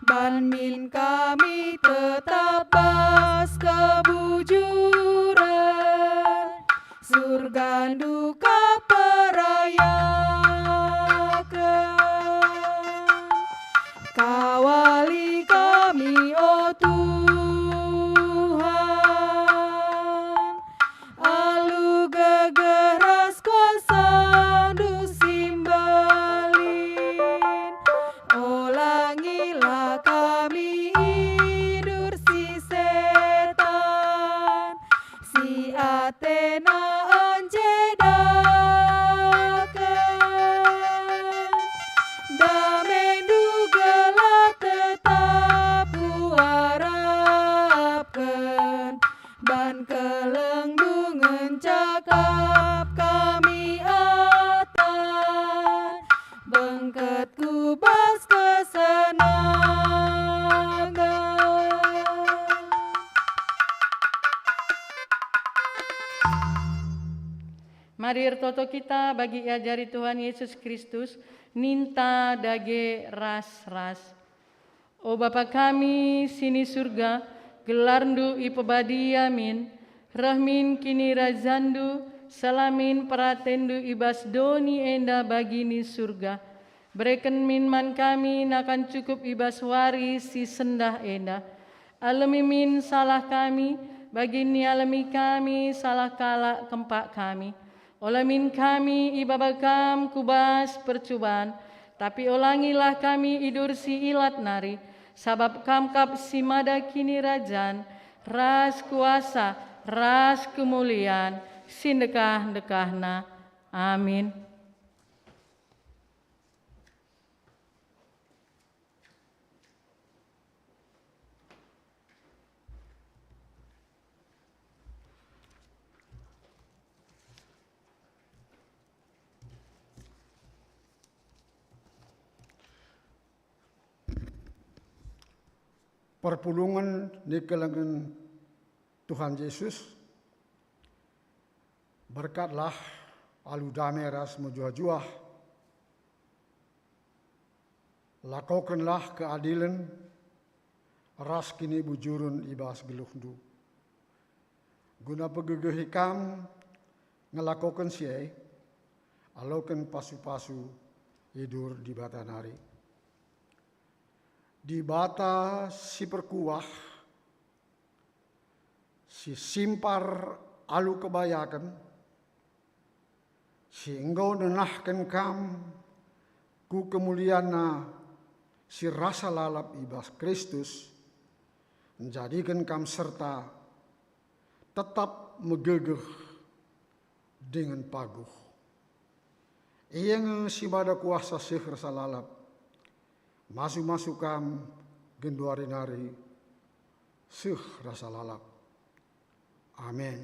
ban min kami tetap bas kebujuren. SurgaNdu kap perayaken. Kawali kami, o Tuhan, alu gegeh ras kuasaNdu si mbelin. Olangilah kami idur si setan, si atena encedaken. DameNdu gelah tetap kuarapken, ban kelengNdu ngenca kap kami atan, bengket ku bas kesenangen. Mari ertoto kita bagi iajari Tuhan Yesus Kristus, ninta dage ras-ras. O Bapa kami si ni Surga, gelarNdu ipebadia min, reh min kinirajanNdu, sala min peratenNdu i bas doni enda bagi ni Surga. Bereken min man kami nakan cukup i bas wari si sendah enda. Alemi min salah kami, bagi nialemi kami salah kalak kempak kami. Ola min kami ibaba Kam ku bas percuban, tapi olangilah kami idur si ilat nari, sabap Kam kap si mada kinirajan, ras kuasa, ras kemulian, si ndekah-ndekahna. Amin. Perpulungen ni kelengen Tuhan Yesus. Berkatlah alu dame ras mejuah-juah. Lakokenlah keadilen ras kinibujuren i bas geluhndu. Guna pegegehi kam ngelakoken si e, aloken pasu-pasu idur Dibata nari. Dibata si perkuah, si simpar alu kebayaken, si enggo nenahken kam ku kemulianNa si rasa lalap i bas Kristus, njadiken kam serta tetap megegeh dingen paguh. Ia nge si mada kuasa seh rasa lalap, masu-masu kam genduari nari seh rasa lalap. Amin.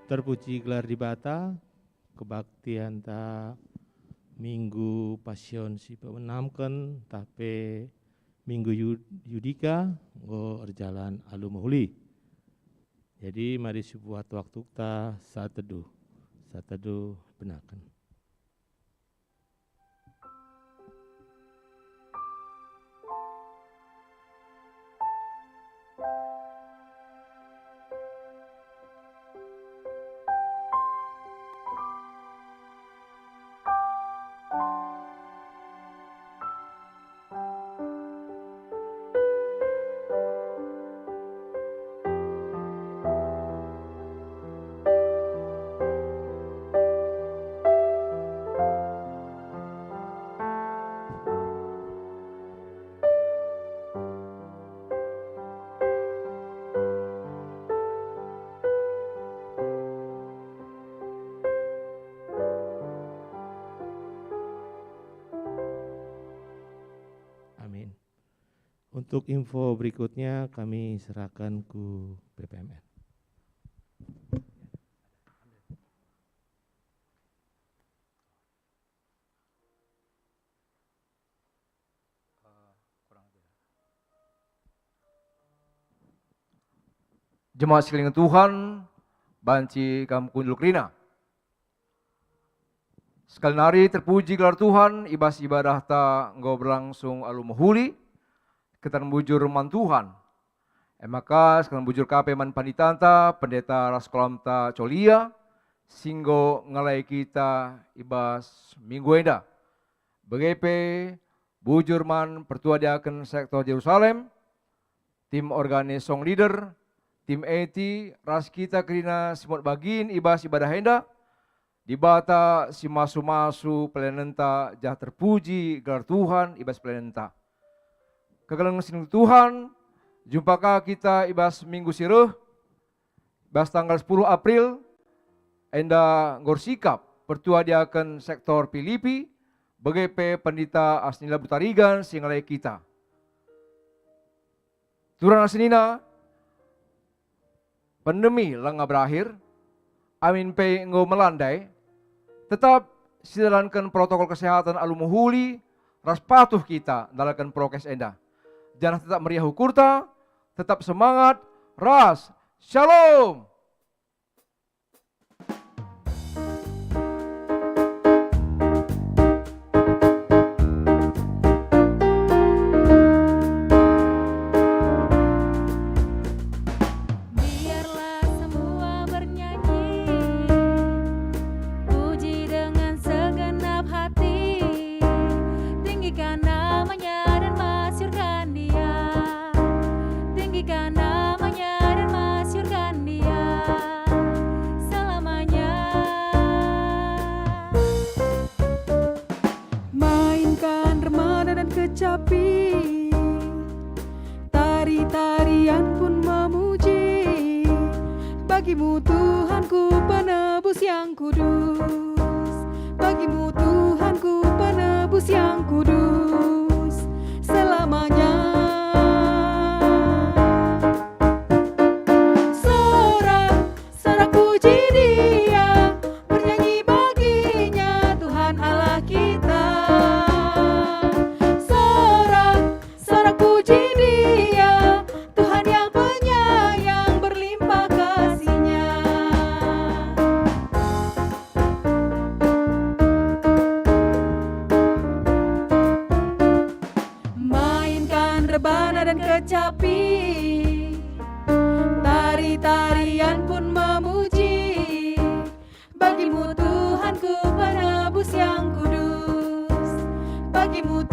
Terpuji gelar Dibata, kebaktianta Minggu Pasion si peenamken, tah pe Minggu Yu-, Yudika enggo erjalan alu mehuli. Jadi, mari sibuat waktukta saat teduh. Saat teduh benaken. Amin. Untuk info berikutnya kami serahkan ku P P M N. Jemaat sekalian Tuhan, banci kam kundul kerina. Sekali nari terpuji gelar Tuhan, i bas ibadahta enggo berlangsung alu mehuli, ketaten bujur man Tuhan. E maka sekalian bujur ka pe man panditanta, pendeta ras kolamta Colia, si enggo ngelai kita i bas minggu enda. Bage pe bujur man pertua diaken sektor Jerusalem, tim organis song leader, tim A T, ras kita kerina si mot bagin i bas ibadah enda. Dibata si masu-masu pelayanenta, janah terpuji gelar Tuhan i bas pelayanenta. Kekelengen si Tuhan, jumpa ka kita i bas minggu si reh, bas tanggal sepuluh April, enda enggo ersikap pertua diaken sektor Pilipi, bage pe pendeta Asnila Butarigan si ngelai kita. Turang senina, pandemi langa berakhir, amin pe enggo melandai, tetap sidalanken protokol kesehatan alu mehuli ras patuh kita ndalanken prokes enda. Janah tetap meriah ukurta, tetap semangat, ras Shalom! Biarlah semua bernyanyi, puji dengan segenap hati. Tinggikan namanya dan masyurkan Dia. Tinggikan namanya dan Tuhanku, penebus yang kudus. Bagimu, Tuhanku, penebus yang kudus selamanya. Sorak, sorak puji Dia, bernyanyi baginya, Tuhan Allah kita. Sorak, sorak puji Dia, Tuhan yang penyayang, berlimpah kasih-Nya. Mainkan rebana dan kecapi, tari-tarian pun memuji. Bagimu, Tuhanku, penebus yang kudus. Bagimu,